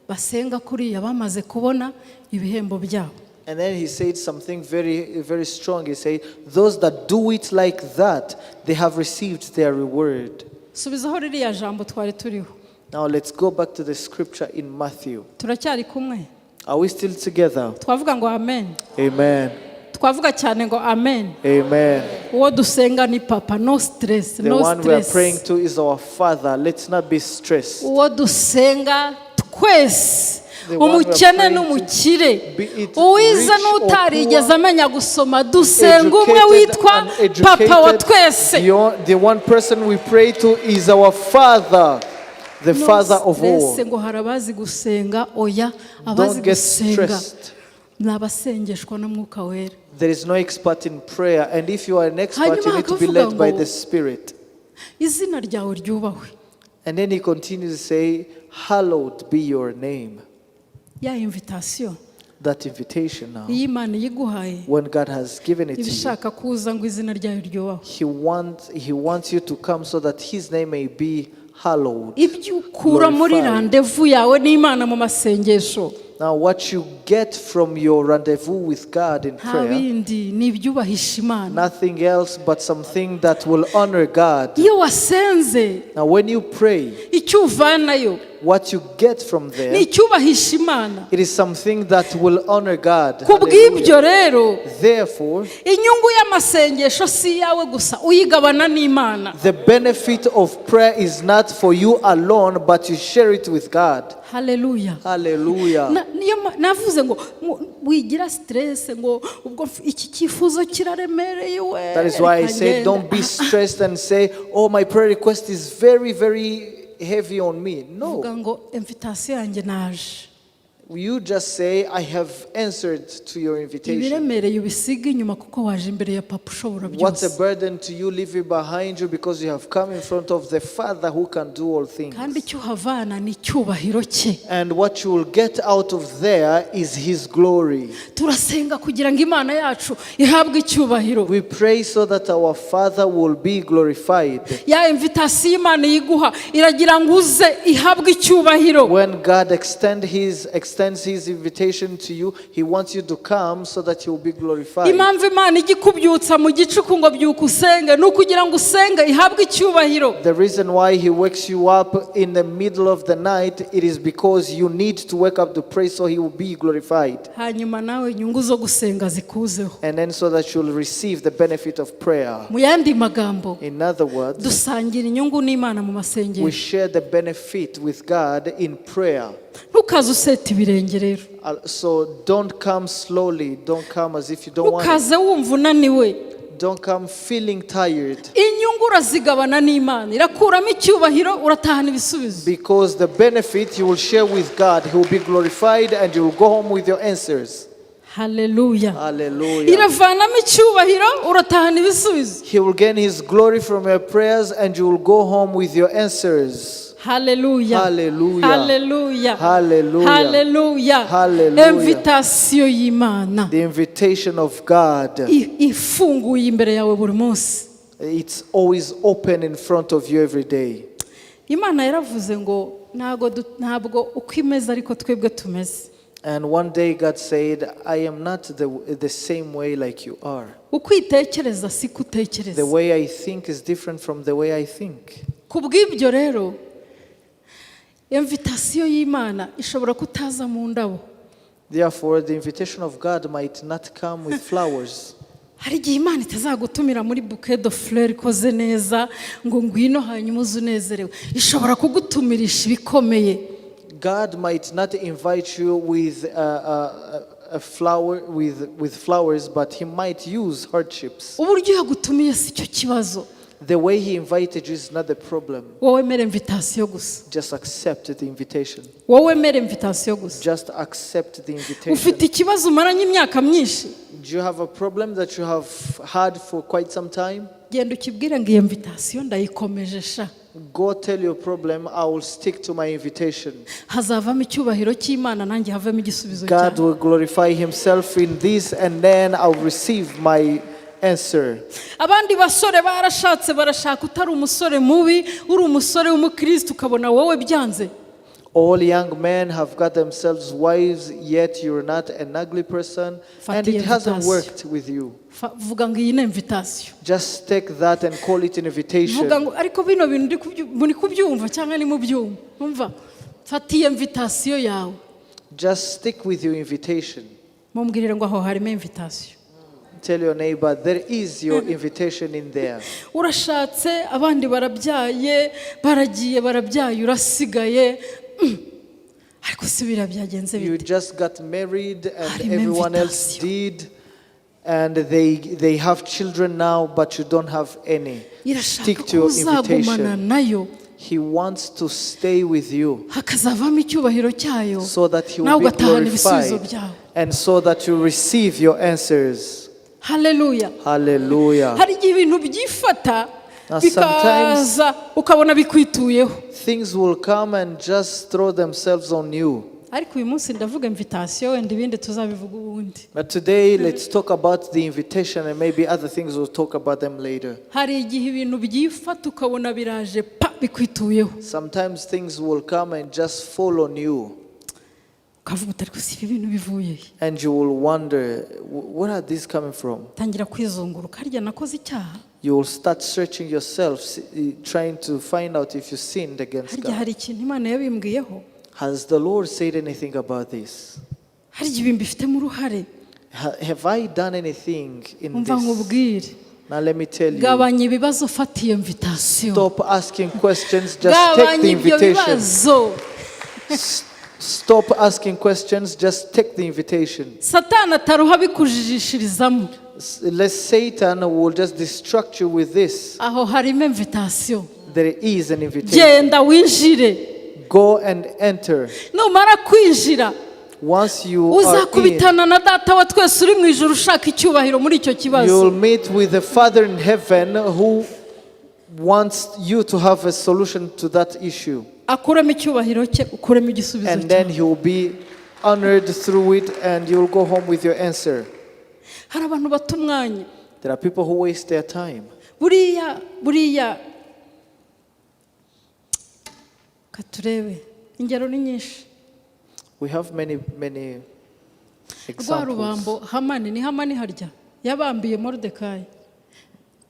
basenga kuriya bamaze kubona ibihembo byabo. And then he said something very, very strong. He said, "Those that do it like that, they have received their reward." Subizaho ririya jambo twari turiho. Now let's go back to the scripture in Matthew. Turacyari kumwe? Are we still together? Twavuga ngo amen. Amen. Twavuga cyane ngo amen. Amen. Uwo dusenga ni Papa, no stress. The No one we are praying stress. To is our Father. Let's not be stressed. Uwo dusenga twese, The one we are umukene praying to, n'umukire, be it uwize rich or n'utarigeze poor, amenya gusoma, dusenga umwe educated, witwa Papa wa uneducated, twese. the one person we pray to is our Father, the No Father of stress all. ngo hari abazi gusenga, oya, abazi Don't get gusenga stressed. Ni abasengeshwa na Mwuka Wera. There is no expert in prayer, and if you are an expert, you Hanyuma need to be hakavuga led by ngo, the Spirit. Izina ryawe ryubahwe. And then he continues to say, "Hallowed be your name." Ya invitation, That invitation now, iyo Imana iyiguhaye, when God has given it iba to you, ishaka kuza ngo izina ryayo ryubahwe. He wants you to come so that His name may be hallowed. Ibyo ukura muri Glorified. Rendez-vous yawe n'Imana mu masengesho, Now, what you get from your rendezvous with God in nta prayer, bindi, ni ibyubahisha Imana. Nothing else but something that will honor God. Iyo wasenze, Now, when you pray, icyo uvanayo what you get from ni there, icyubahisha Imana. It is something that will honor God. Ku bw'ibyo Hallelujah. rero, Therefore, inyungu y'amasengesho si iyawe gusa, uyigabana n'Imana. The benefit of prayer is not for you alone, but you share it with God. Haleluya. Hallelujah. Niyo navuze ngo wigira stress ngo ubwo iki cyifuzo kiraremereye we. That is why I Reka say, ngende. don't be stressed and say, "Oh, my prayer request is very, very heavy on me." Vuga No. ngo invitation yanjye naje. You just say, "I have answered to your invitation." Ibiremereye ubisiga inyuma kuko waje imbere ya Papa ushobora What's a byose. Burden to you, leave it behind you because you have come in front of the Father who can do all things. Kandi icyo uhavana ni icyubahiro cye. And what you will get out of there is His glory. Turasenga kugira ngo Imana yacu ihabwe icyubahiro. We pray so that our Father will be glorified. Ya invitation Imana iyiguha iragira ngo uze ihabwe icyubahiro. When God extends His invitation to you, He wants you to come so that He will be glorified. Impamvu Imana ijya ikubyutsa mu gicuku ngo byuka usenge ni ukugira ngo usenge ihabwe icyubahiro. The reason why He wakes you up in the middle of the night, it is because you need to wake up to pray so He will be glorified. Hanyuma nawe inyungu zo gusenga zikuzeho. And then so that you'll receive the benefit of prayer. Mu yandi magambo, In other words, dusangira inyungu n'Imana mu we masengesho. Share the benefit with God in prayer. Ntukaze useta ibirenge rero. So don't come slowly. Don't come as if you don't want it. Ntukaze wumva unaniwe. Don't come feeling tired. Inyungu urazigabana n'Imana, irakuramo icyubahiro, uratahana ibisubizo. Because the benefit you will share with God, He will be glorified and you will go home with your answers. Haleluya. Hallelujah. Iravanamo icyubahiro, uratahana ibisubizo. He will gain His glory from your prayers and you will go home with your answers. Haleluya. Hallelujah. Haleluya. Hallelujah. Haleluya. Hallelujah. Invitation y'Imana The invitation of God, ifunguye imbere yawe buri munsi. It's always open in front of you every day. Imana yaravuze ngo ntabwo uko imeze ariko twebwe tumeze. And one day God said, "I am not the same way like you are." Uko itekereza siko utekereza. The way I think is different from the way I think. Ku bw'ibyo rero, invitation y'Imana ishobora kutaza mu ndabo. Therefore, the invitation of God might not come with flowers. Hari igihe Imana itazagutumira muri bouquet de fleurs ikoze neza ngo ngwino hanyuma uze unezerewe. Ishobora kugutumirisha ibikomeye. God might not invite you with a flower with flowers, but He might use hardships. Uburyo yagutumiye si cyo kibazo. The way He invited you is not the problem. Wowe emera invitation gusa. Just accept the invitation. Wowe emera invitation gusa. Just accept the invitation. Ufite ikibazo umaranye imyaka myinshi, Do you have a problem that you have had for quite some time? Genda ukibwire ngo iyo invitation ndayikomeje sha. Go tell your problem, "I will stick to my invitation." Hazavamo icyubahiro cy'Imana, nanjye havemo igisubizo God cyawe. Will glorify Himself in this, and then I'll receive my answer. Abandi basore barashatse, barashaka, utari umusore mubi, uri umusore w'umukristo, ukabona wowe byanze. All young men have got themselves wives, yet you're not an ugly person, and Fata it hasn't invitation. Worked with you. Vuga ngo iyi ni invitation. Just take that and call it an invitation. Vuga ngo ariko bino bintu muri kubyumva cyangwa ni mubyumva umva fata iyo invitation yawe. Just stick with your invitation. Mumbwirire ngo aho harimo invitation. Tell your neighbor, "There is your invitation in there." Urashatse, abandi barabyaye, baragiye barabyaye, urasigaye. Ariko si biriya byagenze You bite? Just got married and Harimo everyone else invitation. Did, and they have children now, but you don't have any. Irashaka Stick to ko your uzagumana invitation. nayo, He wants to stay with you hakazavamo icyubahiro cyayo, so that He nawe will be ugatahana ibisubizo glorified byawe. And so that you receive your answers. Haleluya. Hallelujah. Hari igihe ibintu byifata Now, bikaza ukabona bikwituyeho. things will come and just throw themselves on you. Ariko uyu munsi ndavuga invitation, wenda ibindi tuzabivuga ubundi. But today, let's talk about the invitation, and maybe other things we'll talk about them later. Hari igihe ibintu byifata ukabona biraje pa. bikwituyeho. Sometimes things will come and just fall on you. Ukavuga uti ariko si ibi bintu bivuye he? And you will wonder, "Where are these coming from?" Tangira kwizunguruka, harya nakoze icyaha? You will start searching yourself, trying to find out if you sinned against Harya God. hari ikintu Imana yabimbwiyeho? Has the Lord said anything about this? Harya ibi mbifitemo uruhare? Have I done anything in Umva this? nkubwire. Now let me tell you. Gabanya ibibazo, ufata iyo invitation. Stop asking questions, just take Gabanya the ibyo invitation. bibazo. Stop asking questions, just take the invitation. Satani ataruha bikujijishirizamo. Lest Satan will just distract you with this. Aho harimo invitation. There is an invitation. Genda winjire. Go and enter. Numara kwinjira, Once you are in, uzakubitana na Data wa twese uri mu ijuru ushaka icyubahiro muri icyo kibazo. you'll meet with the Father in heaven who wants you to have a solution to that issue. Akuremo icyubahiro cye, ukuremo igisubizo And then cyawe. he will be honored through it, and you'll go home with your answer. Hari abantu bata umwanya. There are people who waste their time. Buriya buriya katurebe ingero ni nyinshi. We have many, many Rwa examples. rubambo Hamani, ni Hamani harya yabambiye Moridekayi,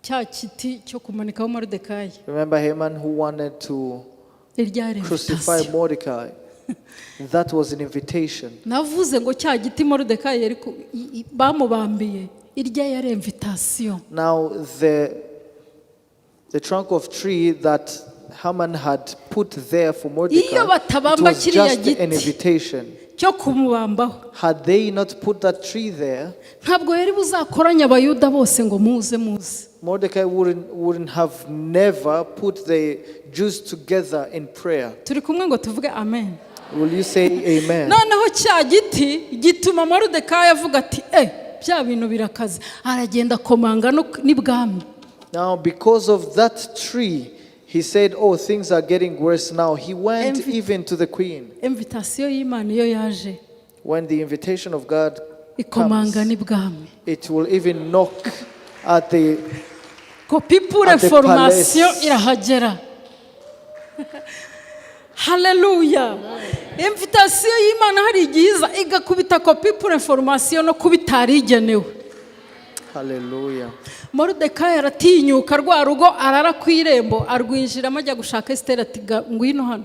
cya giti cyo kumanikaho Moridekayi. Remember Haman, who wanted to Iryari crucify invitation. Mordecai? That was an invitation. Navuze ngo cya giti Moridekayi yari bamubambiye, irya yari invitation. Now, the trunk of tree that Haman had put there for Mordecai, Iyo it batabamba was kiriya just an giti invitation. cyo kumubambaho, Had they not put that tree there, ntabwo yari buzakoranye Abayuda bose ngo muze muze. Mordecai wouldn't have never put the Jews together in prayer. Turi kumwe ngo tuvuge amen? Will you say amen? Noneho cya giti gituma Moridekayi avuga ati eh bya bintu birakaze, aragenda akomanga n'ibwami. Now, because of that tree, he said, "Oh, things are getting worse now." He went even to the queen. Invitation y'Imana iyo yaje, When the invitation of God ikomanga comes, n'ibwami. it will even knock at the Copie pour at the information palace. Irahagera. Haleluya! Invitation y'Imana hari igihe iza igakubita copie pour information no kuba itari igenewe. Hallelujah. Moridekayi aratinyuka, rwa rugo arara ku irembo, arwinjiramo, ajya gushaka Esiteri ati "Ngwino hano."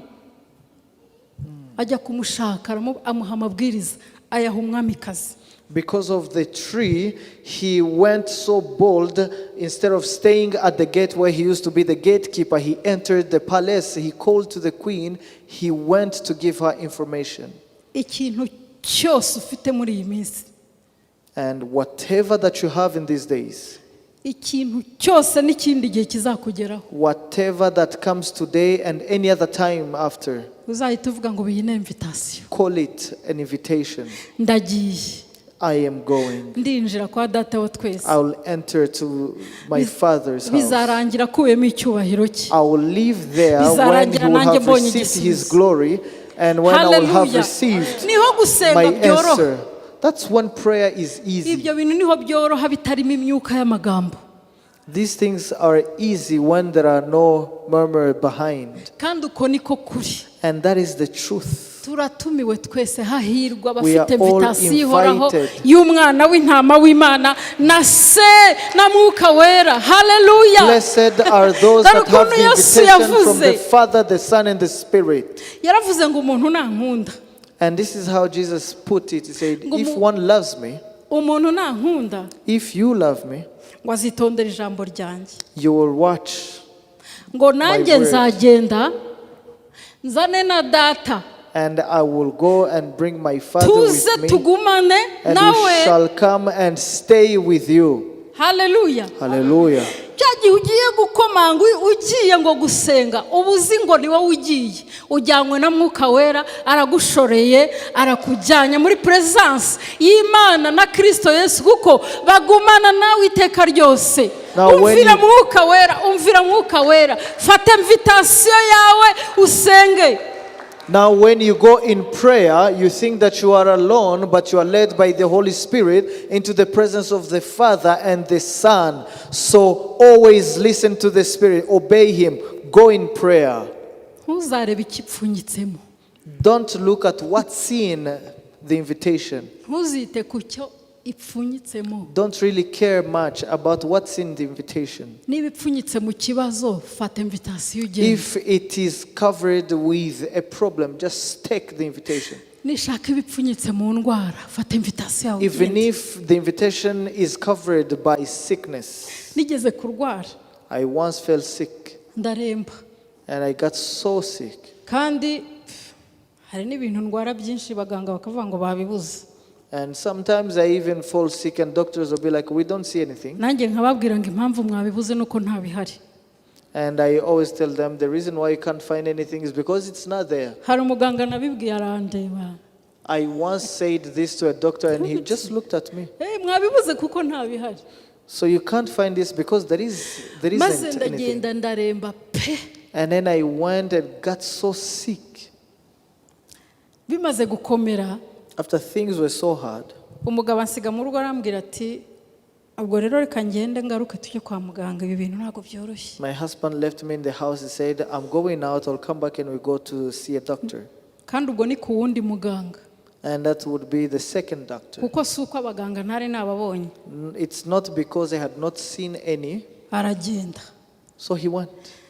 Ajya kumushaka, amuha amabwiriza, ayaha umwamikazi. Because of the tree, he went so bold. Instead of staying at the gate where he used to be the gatekeeper, he entered the palace. He called to the queen. He went to give her information. Ikintu cyose ufite muri iyi minsi, And whatever that you have in these days, ikintu cyose n'ikindi gihe kizakugeraho, whatever that comes today and any other time after, uzahita uvuga ngo iyi ni invitation. Call it an invitation. Ndagiye. I am going. Ndinjira kwa Data wa twese. I will enter to my Father's house. Bizarangira akuyemo icyubahiro cye. I will leave there when he Bizarangira will nanjye have mbonye received his igisubizo. glory and when I will have Hallelujah. received Niho gusenga my byoroha. answer. That's when prayer is easy. Ibyo bintu niho byoroha bitarimo imyuka y'amagambo. These things are easy when there are no murmur behind. Kandi uko niko kuri. And that is the truth. Turatumiwe twese, hahirwa We abafite are all invitation ihoraho invited. y'Umwana w'intama w'Imana na Se na Mwuka Wera. Haleluya! Blessed are those Dore that have ukuntu the Yesu invitation from the yavuze. Father, the Son, and the Spirit. Yaravuze ngo umuntu nankunda, And this is how Jesus put it. He said, Ngo "If one loves me, umuntu nankunda, if you love me, ngo azitondere ijambo ryanjye, you will watch ngo nanjye word. Nzagenda nzane na Data, And I will go and bring my Father tuze with me, tugumane and we nawe." shall come and stay with you." Haleluya! Hallelujah. Cya gihe ugiye gukomanga, ugiye ngo gusenga, uba uzi ngo ni wowe ugiye, ujyanywe na Mwuka Wera, aragushoreye, arakujyanye muri presence y'Imana na Kirisito Yesu, kuko bagumana nawe iteka ryose. Now, when Umvira Mwuka Wera, umvira Mwuka Wera, fata invitation yawe usenge. Now, when you go in prayer, you think that you are alone, but you are led by the Holy Spirit into the presence of the Father and the Son. So always listen to the Spirit, obey Him, Go in prayer. Ntuzarebe ikipfunyitsemo. Don't look at what's in the invitation. Ntuzite ku cyo ipfunyitsemo. Don't really care much about what's in the invitation. Niba ipfunyitse mu kibazo, fata invitation ugende. If it is covered with a problem, just take the invitation. Nishaka ibipfunyitse mu ndwara, fata invitation yawe Even ugende. If the invitation is covered by sickness. Nigeze kurwara. I once fell sick Ndaremba. And I got so sick. Kandi pff, hari n'ibintu ndwara byinshi abaganga bakavuga ngo babibuze. And sometimes I even fall sick and doctors will be like, "We don't see anything." Nanjye nkababwira ngo impamvu mwabibuze nuko ntabihari. And I always tell them the reason why you can't find anything is because it's not there. Hari umuganga nabibwiye arandeba. I once said this to a doctor and he just looked at me. "Eh, mwabibuze kuko ntabihari." "So you can't find this because there Maze isn't anything." ndagenda ndaremba pe. And then I went and got so sick. Bimaze gukomera, After things were so hard, umugabo ansiga mu rugo arambwira ati ubwo rero reka ngende ngaruke tujye kwa muganga ibi bintu ntabwo byoroshye. My husband left me in the house. He said, "I'm going out. I'll come back and we go to see a doctor." Kandi ubwo ni ku wundi muganga. And that would be the second doctor. Kuko si uko abaganga ntari nababonye. It's not because I had not seen any. Aragenda. So he went.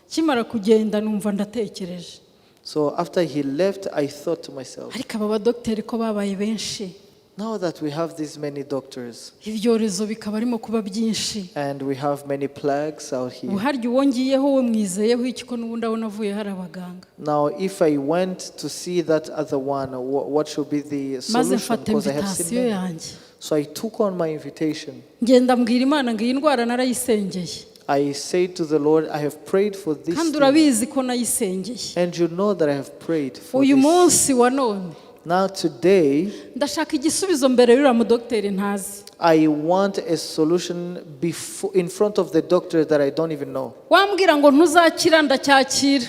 Akimara kugenda numva ndatekereje. So after he left, I thought to myself, ariko aba badogiteri ko babaye benshi, now that we have these many doctors ibyorezo bikaba arimo kuba byinshi, and we have many plagues out here, ubu harya uwo ngiyeho we mwizeyeho iki ko n'ubundi abona avuye hari abaganga? Now if I went to see that other one, what should be the Maze solution? mfata Because I have seen invitation many. yanjye. So I took on my invitation. Ngenda mbwira Imana ngo iyi ndwara narayisengeye. I said to the Lord, "I have prayed for this Kandi thing, urabizi ko nayisengeye. and you know that I have prayed for Uyu this. Munsi wa none Now today, ndashaka igisubizo mbere y'uriya mudogiteri ntazi. I want a solution before, in front of the doctor that I don't even know. Wambwira ngo ntuzakira ndacyakira.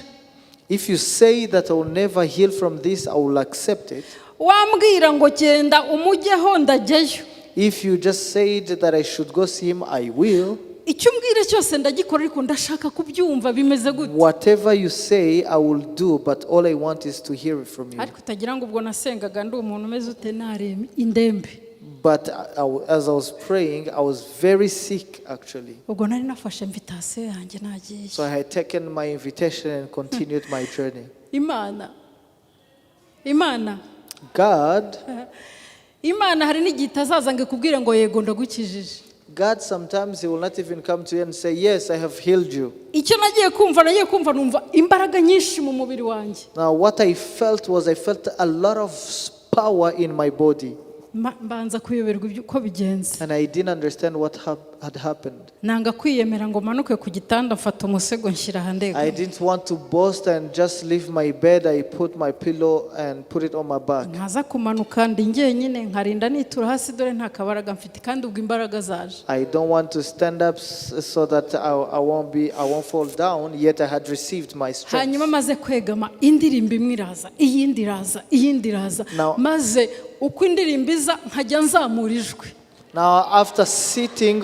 If you say that I will never heal from this, I will accept it. Wambwira ngo genda umujyeho ndajyayo. If you just said that I should go see him, I will. Icyo umbwira cyose ndagikora ariko ndashaka kubyumva bimeze gute. Whatever you say, I will do, but all I want is to hear it from you." Ariko utagira ngo ubwo nasengaga ndi umuntu umeze ute narembe indembe. But as I was praying, I was very sick, actually. Ubwo nari nafashe invitation yanjye nagiye. So I had taken my invitation and continued my journey. Imana, Imana, God, Imana hari n'igihe itazaza ngo ikubwire ngo yego ndagukijije. God sometimes He will not even come to you and say, "Yes, I have healed you." Icyo nagiye kumva numva imbaraga nyinshi mu mubiri wanjye. Now, what I felt was I felt a lot of power in my body, Mbanza kuyoberwa ibyo- uko bigenze. And I didn't understand what had happened. Nanga kwiyemera ngo manuke ku gitanda mfata umusego nshyira aha I ndega. didn't want to boast and just leave my bed. I put my pillow and put it on my back. Nkaza kumanuka ndi njyenyine nkarinda nitura hasi dore nta kabaraga mfite kandi ubwo imbaraga zaje. I don't want to stand up so that I won't fall down. Yet I had received my strength. Hanyuma maze kwegama indirimbo imwe iraza iyindi iraza iyindi iraza maze uko indirimbo iza nkajya nzamura ijwi. Now, after sitting,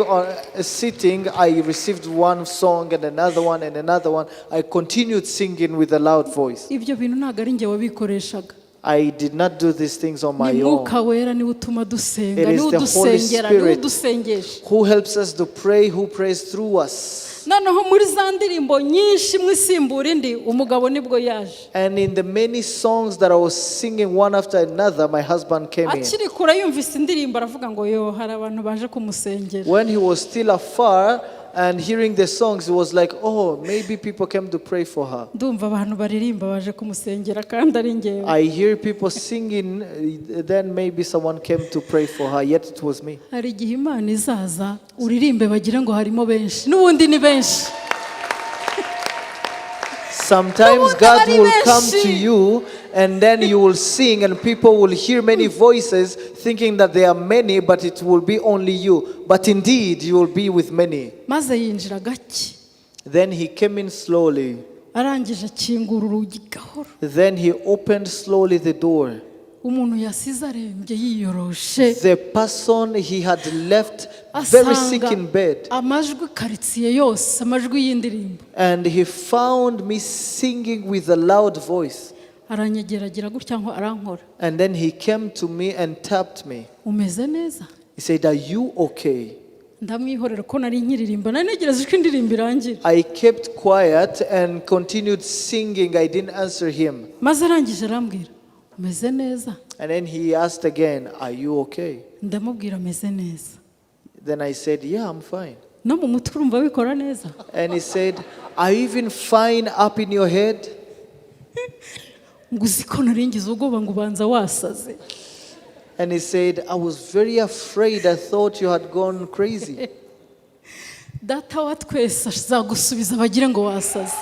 I received one song and another one and another one. I continued singing with a loud voice. Ibyo bintu ntabwo ari njye wabikoreshaga. I did not do these things on Ni my own. Mwuka Wera niwe utuma dusenga, It is niwe the Holy udusengera, niwe Spirit udusengesha. who helps us to pray, who prays through us. Noneho muri za ndirimbo nyinshi imwe isimbura indi umugabo nibwo yaje. And in the many songs that I was singing one after another, my husband came in. Akiri kure yumvise indirimbo aravuga ngo yo hari abantu baje kumusengera. When he was still afar and hearing the songs, he was like, "Oh, maybe people came to pray for her. Ndumva abantu baririmba baje kumusengera kandi ari ngewe. I hear people singing, then maybe someone came to pray for her," yet it was me. Hari igihe Imana izaza uririmbe bagire ngo harimo benshi n'ubundi ni benshi. Sometimes N'ubundi God ari will come to benshi. You and then you will sing and people will hear many voices thinking that there are many, but it will be only you. But indeed, you will be with many. Maze yinjira gake. Then he came in slowly. Arangije akingura urugi gahoro. Then he opened slowly the door. Umuntu yasize arembye yiyoroshe, The person he had left very sick asanga in bed. Amajwi karitsiye yose, amajwi y'indirimbo. And he found me singing with a loud voice. Aranyegera agira gutya ngo arankora. And then he came to me and tapped me. Umeze neza? He said, "Are you okay?" Ndamwihorera ko nari nkiririmba, nari ntegereje ko indirimbo irangira. I kept quiet and continued singing. I didn't answer him. Maze arangije arambwira, umeze neza? And then he asked again, "Are you okay?" Ndamubwira, ameze neza. Then I said, "Yeah, I'm fine." No mu mutwe urumva bikora neza? And he said, "Are you even fine up in your head?" Ngo uzi ko naringize ubwoba ngo ubanza wasaze. And he said, "I was very afraid. I thought you had gone crazy." Data wa twese azagusubiza bagire ngo wasaze.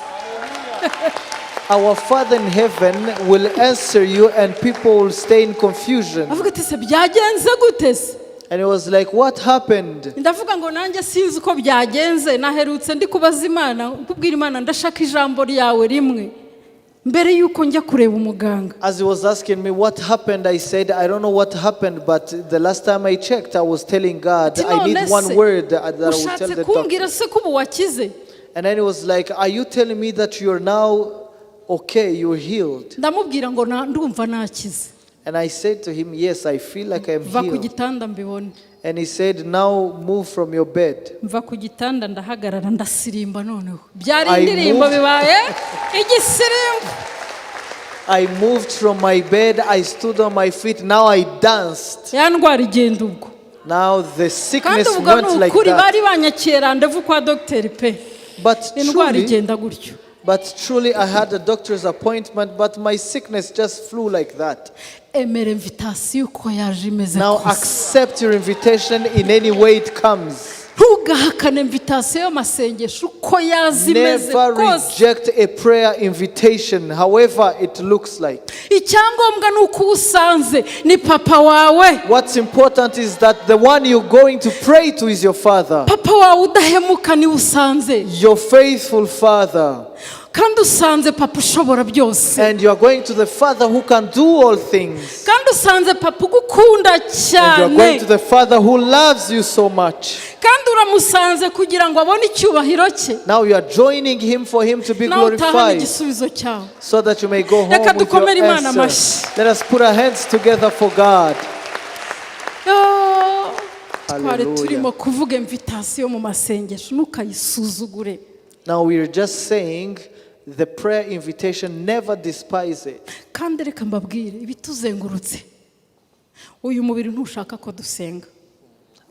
Our Father in heaven will answer you, and people will stay in confusion. Avuga ati se byagenze gute se? And it was like, "What happened?" Ndavuga ngo nanjye sinzi uko byagenze, naherutse ndi kubaza Imana, kubwira Imana ndashaka ijambo ryawe rimwe mbere y'uko njya kureba umuganga. As he was asking me what happened, I said, "I don't know what happened, but the last time I checked, I was telling God, Ati, I need none one se word that I will tell ushatse the doctor." kumbwira se ko ubu wakize? And then he was like, "Are you telling me that you're now okay, you're healed?" Ndamubwira ngo ndumva nakize. And I said to him, "Yes, I feel like I'm Va ku healed." gitanda mbibone. And he said, "Now move from your bed." Mva ku gitanda ndahagarara ndasirimba, noneho byari I indirimbo moved. bibaye igisirimbo. I moved from my bed, I stood on my feet, now I danced. Ya ndwara igenda ubwo. Now the Kandi sickness ubwo went ni like ukuri that. bari banyakiye rendez-vous kwa dogiteri pe. But Indwara truly, igenda gutyo. But truly, I had a doctor's appointment, but my sickness just flew like that. Emera invitation uko yaje imeze Now kose. Accept your invitation in any way it comes. Ntugahakane invitation y'amasengesho uko yaza imeze Never kose. reject a prayer invitation, however it looks like. Icyangombwa ni uko uwo usanze ni papa wawe. What's important is that the one you're going to pray to is your father, Papa wawe udahemuka niwe usanze. Your faithful father. Kandi usanze papa ushobora byose. And you are going to the father who can do all things. Kandi usanze papa ugukunda And you are going cyane. To the father who loves you so much. Kandi uramusanze kugira ngo abone icyubahiro cye. Now you are joining him for him to be Nawe utahane glorified, igisubizo cyawe. so that you may go home Reka with your dukomere Imana answer. amashyi. Let us put our hands together for God. Yo, twari Hallelujah. turimo kuvuga invitation mu masengesho, ntukayisuzugure. Now we are just saying the prayer invitation, never despise it. Kandi reka mbabwire ibituzengurutse, uyu mubiri ntushaka ko dusenga.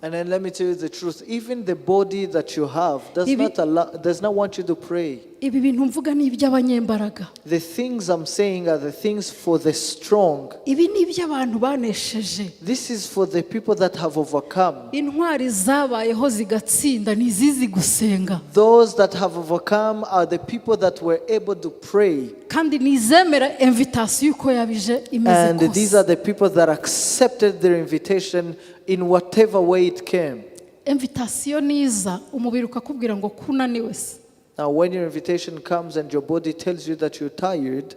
And then let me tell you the truth. Even the body that you have does not allow, does not want you to pray. Ibi bintu mvuga ni iby'abanyembaraga. The things I'm saying are the things for the strong. Ibi ni iby'abantu banesheje. This is for the people that have overcome. Intwari zabayeho zigatsinda ni izizi gusenga. Those that have overcome are the people that were able to pray. Kandi nizemera invitation uko yabije imeze And these kose. Are the people that accepted their invitation in whatever way it came. Invitation niza umubiri ukakubwira ngo kunaniwe se, Now, when your invitation comes and your body tells you that you're tired,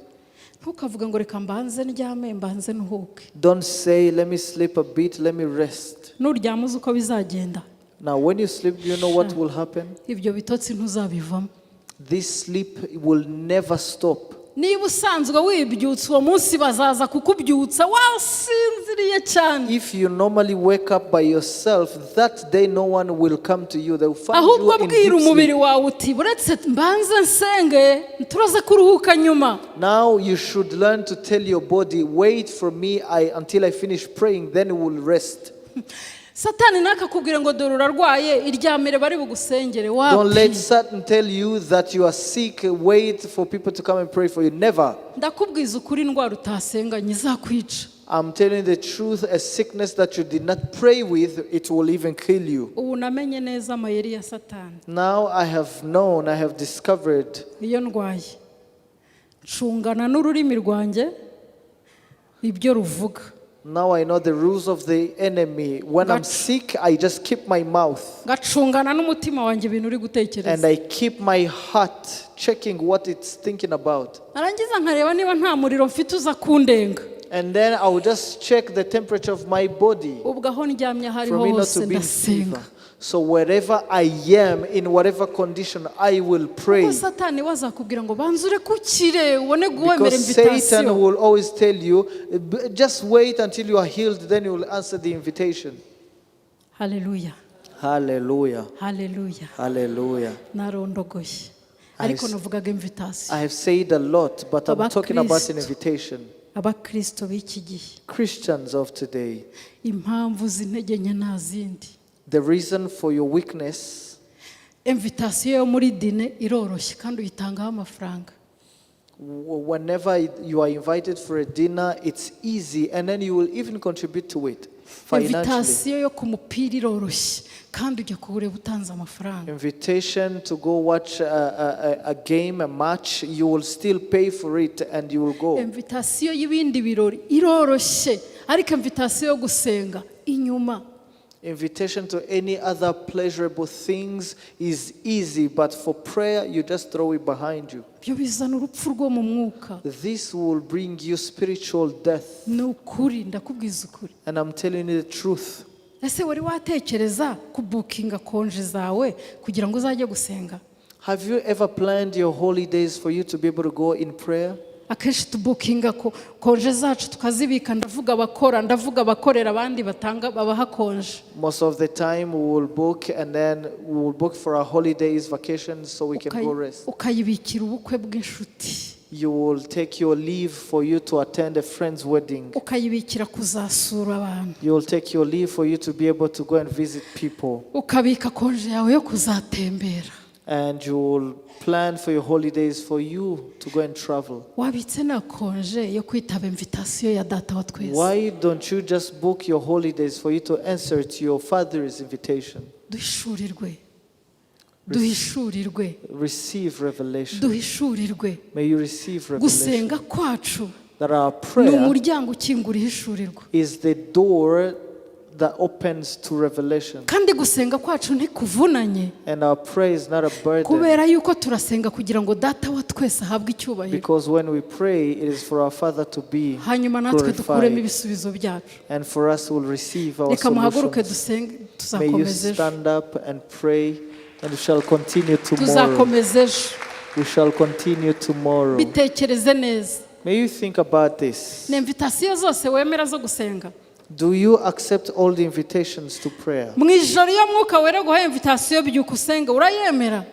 ntukavuge ngo reka mbanze ndyame mbanze ntuhuke. Don't say, "Let me sleep a bit, let me rest." Nuryama uzi uko bizagenda? Now, when you sleep, do you know what will happen? Ibyo bitotsi ntuzabivamo. This sleep will never stop. Niba usanzwe wibyutsa, uwo munsi bazaza kukubyutsa wasinziriye cyane. If you normally wake up by yourself, that day no one will come to you. They will find Ahubwo you in bwira deep umubiri sleep. Wawe uti buretse mbanze nsenge turaza kuruhuka nyuma. Now you should learn to tell your body, "Wait for me until I finish praying, then we will rest." Satani ntakakubwire ngo dore urarwaye iryamire bari bugusengere. Don't let Wapi. Satan tell you that you are sick, wait for people to come and pray for you. Never. Ndakubwiza ukuri, indwara utasenganye izakwica. I'm telling you the truth, a sickness that you did not pray with, it will even kill you. Ubu namenye neza amayeri ya Satani. Now I have known, I have discovered. Iyo ndwaye ncungana n'ururimi rwanjye ibyo ruvuga. Now I know the rules of the enemy. When I'm sick, I just keep my mouth Ngacungana n'umutima wanjye ibintu uri gutekereza. And I keep my heart checking what it's thinking about. Narangiza nkareba niba nta muriro mfite uza kundenga. And then I will just check the temperature of my body Ubwo aho ndyamye aho ariho for me not hose to be in ndasenga. fever. So wherever I am, in whatever condition, I will pray. Kuko Satani we azakubwira ngo banza ureke ukire ubone guwemera Because Satan invitation. will always tell you, "Just wait until you are healed, then you will answer the invitation." Haleluya. Hallelujah. Haleluya. Hallelujah. Narondogoye ariko navugaga invitation. I have said a lot, but I'm talking about an Abakristo. Invitation. Abakristo b'iki gihe, Christians of today, impamvu z'intege nke nta zindi. The reason for your weakness, Invitation yo muri dîner iroroshye kandi uyitangaho amafaranga. Whenever you are invited for a dinner, it's easy, and then you will even contribute to it financially. Invitation yo ku mupira iroroshye kandi ujya kuwureba utanze amafaranga. Invitation to go watch a game, a match, you will still pay for it and you will go. Invitation y'ibindi birori iroroshye ariko invitation yo gusenga inyuma. Invitation to any other pleasurable things is easy, but for prayer, you just throw it behind you. Byo bizana urupfu rwo mu mwuka. This will bring you spiritual death. Ni ukuri ndakubwiza ukuri. And I'm telling you the truth. Ese wari watekereza kubookinga congé zawe kugira ngo uzajye gusenga? Have you ever planned your holidays for you to be able to go in prayer? Akenshi tubookinga congé zacu tukazibika, ndavuga abakora, ndavuga abakorera abandi batanga babaha congé. Most of the time, we will book and then we will book for our holidays, vacations, so we can go rest. Ukayibikira ubukwe bw'inshuti. You will take your leave for you to attend a friend's wedding. Ukayibikira kuzasura abantu. You will take your leave for you to be able to go and visit people. Ukabika congé yawe yo kuzatembera. And you will plan for your holidays for you to go and travel. Wabitse na congé yo kwitaba invitation ya Data wa twese? Why don't you just book your holidays for you to answer to your father's invitation? Duhishurirwe, duhishurirwe. Receive revelation. Duhishurirwe. May you receive revelation. Gusenga kwacu That our ni prayer umuryango ukingura ihishurirwa. Is the door that opens to revelation. Kandi gusenga kwacu ntikuvunanye. And our prayer is not a burden. Kubera yuko turasenga kugira ngo Data wa twese ahabwe icyubahiro. Because when we pray, it is for our Father to be Hanyuma natwe dukuremo glorified. Ibisubizo byacu. And for us, we'll receive our Reka muhaguruke solutions. dusenge. May you Tuzakomeza ejo. Stand up and pray, and we shall continue tomorrow. Tuzakomeza ejo. We shall continue tomorrow. Bitekereze neza. May you think about this. Ni invitation zose wemera zo gusenga? Do you accept all the invitations to prayer? Mu ijoro iyo Mwuka Wera guhaye invitation byuka usenga urayemera?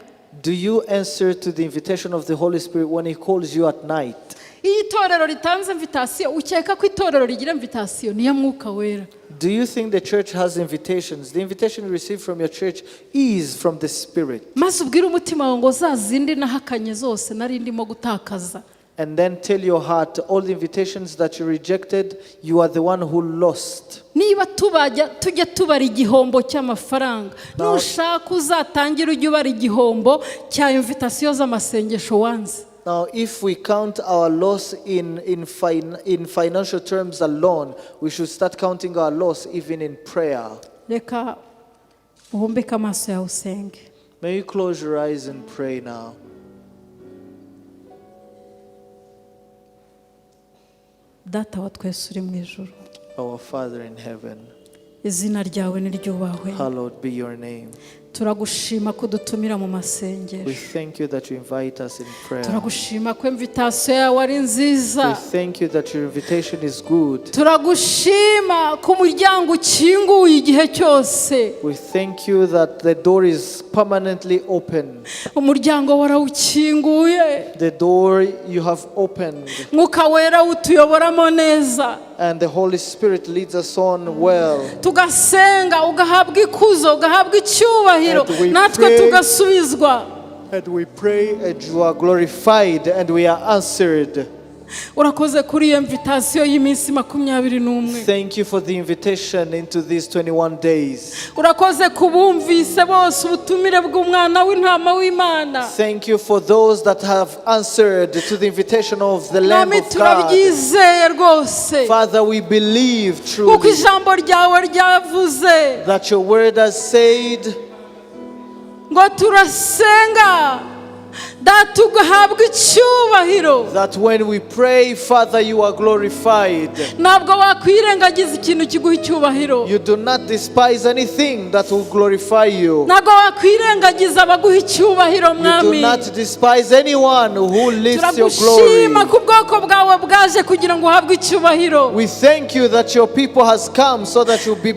Do you answer to the invitation of the Holy Spirit when He calls you at night? Iyo itorero ritanze invitation ukeka ko itorero rigira invitation niyo Mwuka Wera? Do you think the church has invitations? The invitation you receive from your church is from the Spirit. Maze ubwire umutima wawe ngo za zindi nahakanye zose nari ndimo gutakaza. And then tell your heart all the invitations that you rejected, you are the one who lost. Niba tubajya tujya tubara igihombo cy'amafaranga, nushaka uzatangire ujye ubara igihombo cya invitation z'amasengesho wanze. Now, if we count our loss in financial terms alone, we should start counting our loss even in prayer. Reka uhumbike amaso yawe usenge. May you close your eyes and pray now. Data wa twese uri mu ijuru, Our Father in heaven, izina ryawe niryubahwe. Hallowed be your name. Turagushima ko udutumira mu masengesho. We thank you that you invite us in prayer. Turagushima ko invitation yawe ari nziza. We thank you that your invitation is good. Turagushima ko umuryango ukinguye igihe cyose. We thank you that the door is permanently open. Umuryango warawukinguye. The door you have opened, Mwuka Wera utuyoboramo neza. And the Holy Spirit leads us on well. Tugasenga ugahabwa ikuzo ugahabwa icyubahiro And we natwe pray. Tugasubizwa. And we pray, and you are glorified, and we are answered. Urakoze kuri iyo invitation y'iminsi 21. Thank you for the invitation into these 21 days. Urakoze kubumvise bose ubutumire bw'umwana w'intama w'Imana. Thank you for those that have answered to the invitation of the Lamb Mwami of God. turabyizeye rwose Father, we believe kuko truly ijambo ryawe ryavuze that your word has said ngo turasenga Data, ugahabwa icyubahiro. That when we pray, Father, you are glorified. Ntabwo wakwirengagiza ikintu kiguha icyubahiro. You do not despise anything that will glorify you. Ntabwo wakwirengagiza abaguha icyubahiro. You do Mwami, not despise anyone who lifts your glory. turagushima ku bwoko bwawe bwaje kugira ngo uhabwe icyubahiro, We thank you that your people has come so that you'll be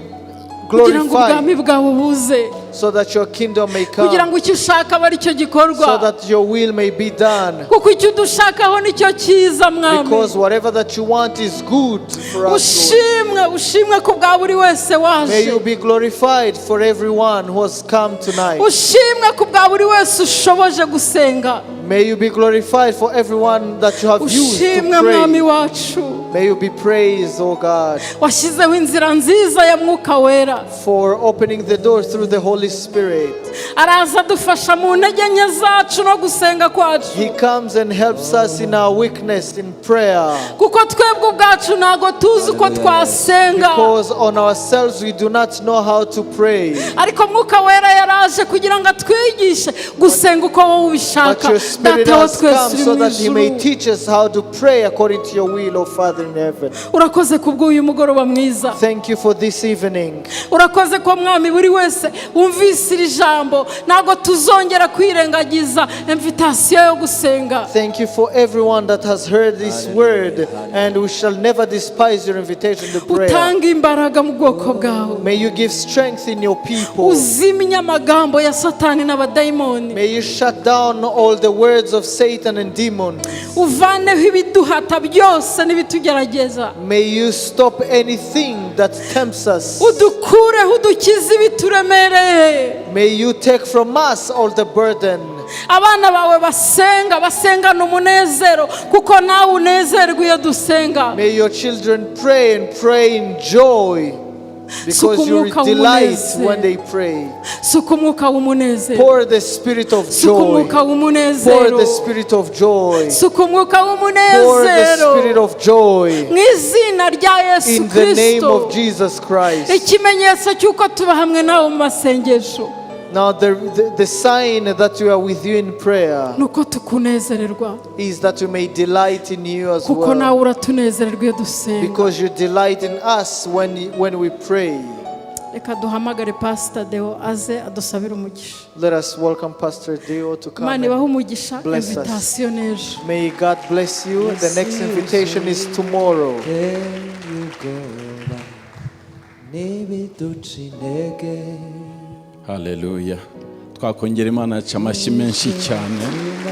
kugira ngo ubwami glorified, bwawe buze, so that your kingdom may kugira come, ngo icyo ushaka abe aricyo gikorwa, so that your will may be done. Kuko icyo udushakaho nicyo cyiza, Mwami. Because whatever that you want is good for us, Lord. Ushimwe, ushimwe ku bwa buri wese May waje. you be glorified for everyone who has come tonight. Ushimwe ku bwa buri wese ushoboje gusenga. May you be glorified for everyone that you have used to Ushimwe, Mwami pray. wacu. May you be praised, O God, Washyizeho inzira nziza ya Mwuka Wera. For opening the door through the Holy Spirit. Araza adufasha mu ntege nke zacu no gusenga kwacu, He comes and helps us in our weakness in prayer. Kuko twebwe ubwacu ntabwo tuzi uko twasenga. Because on ourselves we do not know how to pray. Ariko Mwuka Wera yaraje kugira ngo atwigishe gusenga uko wowe But ubishaka, your Spirit Data wa has twese come uri so mu that He may ijuru. Teach us how to pray according to your will, O Father in heaven. Urakoze kubw'uyu mugoroba mwiza. Thank you for this evening. Urakoze ko, Mwami, buri wese wumvise iri jambo, ntabwo tuzongera kwirengagiza invitation yo gusenga. Thank you for everyone that has heard this word, and we shall never despise your invitation to prayer. Utanga imbaraga mu bwoko bwawe. May you give strength in your people. Uzimye amagambo ya Satani n'abadayimoni. May you shut down all the words of Satan and demons. Uvaneho ibiduhata byose n'ibitugerageza. May you stop anything that tempts us. Udukureho, udukize ibituremereye. May you take from us all the burden. Abana bawe basenga, basengana umunezero, kuko nawe unezerwa iyo dusenga. May your children pray and pray in joy because you Suka umwuka delight w'umunezero. When they pray. Suka umwuka w'umunezero. Pour the spirit of Suka joy. umwuka Pour w'umunezero. The spirit of joy. Suka umwuka Pour the w'umunezero spirit of joy. Mu izina rya Yesu In the name Kirisito. Of Jesus Christ. Ikimenyetso cy'uko tuba hamwe nawe mu masengesho Now, the sign that we are with you in prayer ni uko tukunezererwa, is that we may delight in you as kuko nawe well. uratunezererwa iyo dusenga. Because you delight in us when we pray. Reka duhamagare Pasita Deo aze adusabire umugisha. Let us welcome Pastor Deo to come Imana and ibahe umugisha. Bless us. Invitation n'ejo. May God bless you. The next invitation is tomorrow. Ubwoba n'ibiduca intege. Haleluya, twakongera Imana yacu amashyi menshi cyane.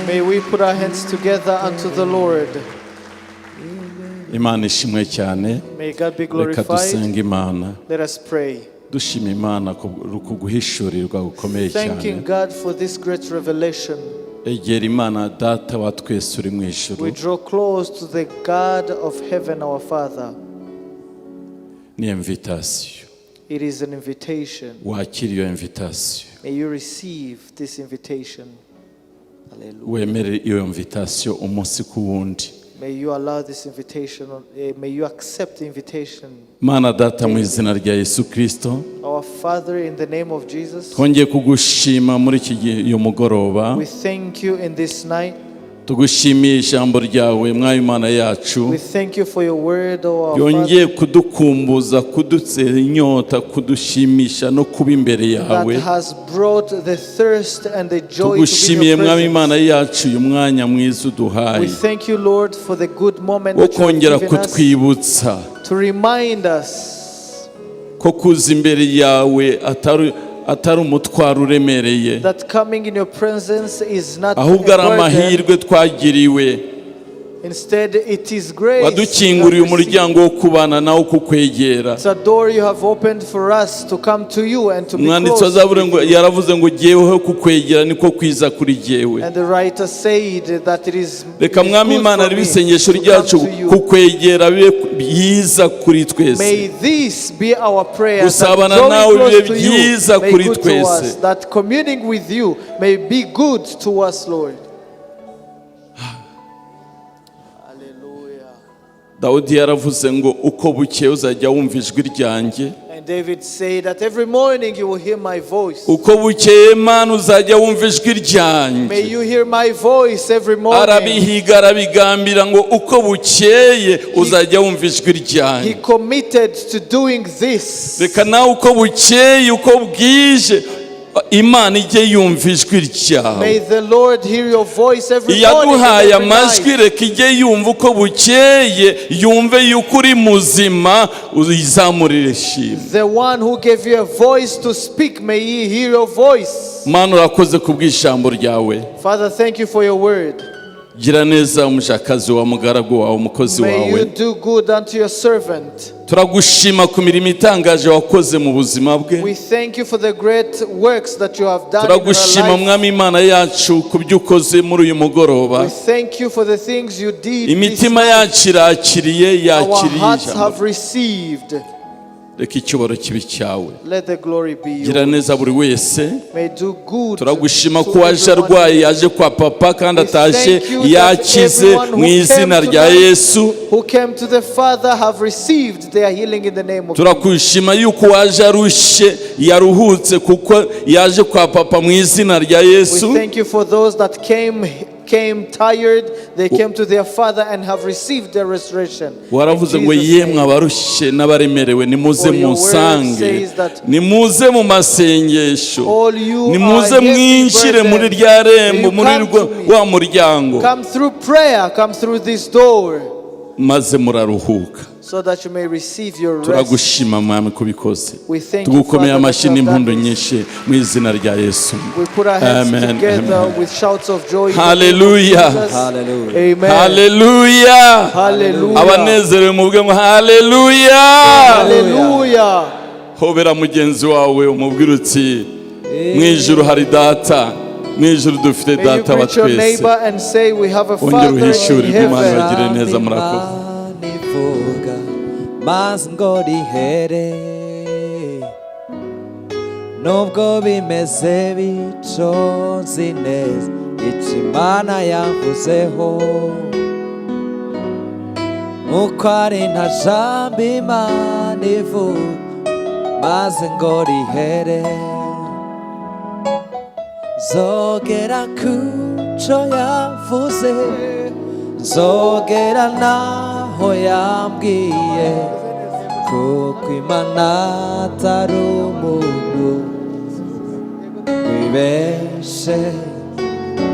May we put our hands together unto the Lord. Imana ishimwe cyane. May God be Reka glorified. dusenge Imana, Let us pray. Dushima Imana ku kuguhishurirwa gukomeye cyane. Thanking God for this great revelation. Egera Imana Data wa twese uri mu ijuru. We draw close to the God of heaven, our Father. Ni invitation. It is an invitation. Wakira iyo invitation. May you receive this invitation. Hallelujah. Wemere iyo invitation umunsi ku wundi. May you allow this invitation, may you accept the invitation. Mana Data, mu izina rya Yesu Kirisito, Our Father, in the name of Jesus, twongeye kugushima muri iki gihe uyu mugoroba. We thank you in this night. Tugushimiye ijambo ryawe, Mwami Imana yacu, We thank you for your word, O our Father, yongeye kudukumbuza, kudutera inyota, kudushimisha no kuba imbere yawe. That has brought the thirst and the joy to be in Tugushimiye, your Mwami Imana presence. yacu, uyu mwanya mwiza uduhaye We thank you, Lord, for the good moment wo that you have kongera given us kutwibutsa to remind us ko kuza imbere yawe atari atari umutwaro uremereye, that coming in your presence is not a ahubwo ari burden. Amahirwe twagiriwe. Instead, it is grace Wadukinguriye you have received. Umuryango wo kubana nawe, kukwegera. It's a door you have opened for us to come to you and to be Umwanditsi wa close Zaburi with ngo you. yaravuze ngo jyeweho kukwegera niko kwiza kuri jyewe. And the writer said that Reka, it is Mwami good Imana, for ribe me isengesho to come ryacu to you. kukwegera bibe byiza kuri twese. May this be our prayer, that Gusabana drawing nawe close bibe to you byiza may kuri good to twese. Us, that communing with you may be good to us, Lord. Hallelujah. Dawudi yaravuze ngo uko bukeye uzajya wumva ijwi ryanjye. And And David said that every morning you will hear my voice. Uko bukeye, Mana, uzajya wumva ijwi ryanjye. May you hear my voice every morning. Arabihiga, arabigambira ngo uko bukeye uzajya wumva ijwi He ryanjye. Committed to doing this. Reka nawe uko bukeye, uko bwije, Imana ijye yumva ijwi ryawe. May the Lord hear your voice every morning and Iyaduhaye every amajwi, night. reka ijye yumva uko bukeye, yumve yuko uri muzima, uyizamurire ishimwe. The one who gave you a voice to speak, may he hear your voice. Mana, urakoze kubw'ijambo ryawe. Father, thank you for your word. Gira neza umujakazi wa mugaragu wawe, umukozi May wawe. you do good unto your servant. Turagushima ku mirimo itangaje wakoze mu buzima bwe. We thank you for the great works that you have done in her Turagushima, life. Mwami Imana yacu, ku byo ukoze muri uyu mugoroba. We thank you for the things you did this Imitima night. yacu irakiriye, Our yakiriye hearts ijambo. have received. Reka icyubahiro kibe cyawe. Let the glory be Gira yours. neza buri wese. May do good Turagushima to ko waje everyone. arwaye yaje kwa papa kandi We ataje thank you that yakize everyone who mu izina came rya tonight, Yesu. who came to the Father, have received their healing in the name of Jesus. Turakushima yuko waje arushye yaruhutse kuko yaje kwa papa mu izina rya We Yesu. thank you for those that came tired, they came to their Father and have received their restoration. In Waravuze ngo Jesus' yemwe name. abarushye n'abaremerewe, nimuze For your word munsange, says that nimuze mu masengesho, all you nimuze are heavy mwinjire muri burdened, rya rembo, you muri come to me. wa muryango, Come through prayer, come through this door maze muraruhuka. So that you may receive your rest. Turagushima, Mwami, kubikoze. We thank you, Tugukomeye Father, that amashyi you have n'impundu done this. nyinshi mu izina rya Yesu. We put our hands Amen, together amen. with shouts of joy in the name of Hallelujah. Jesus. Hallelujah. Amen. Haleluya! Hallelujah. Abanezerewe muvuge ngo haleluya! Hallelujah. Hobera mugenzi wawe umubwire uti mu ijuru hari data, mu ijuru dufite May you data wa greet your twese. neighbor and say, "We have a Ongera Father in uhishurirwe Imana heaven." bagire neza, murakoze. Imana ivuga maze ngo rihere, nubwo bimeze bityo nzi neza icyo Imana yavuzeho, nkuko ari nta jambo Imana ivuga maze ngo rihere, nzogera ku cyo yavuze, nzogera naho yambwiye, kuko Imana atari umuntu wibeshe.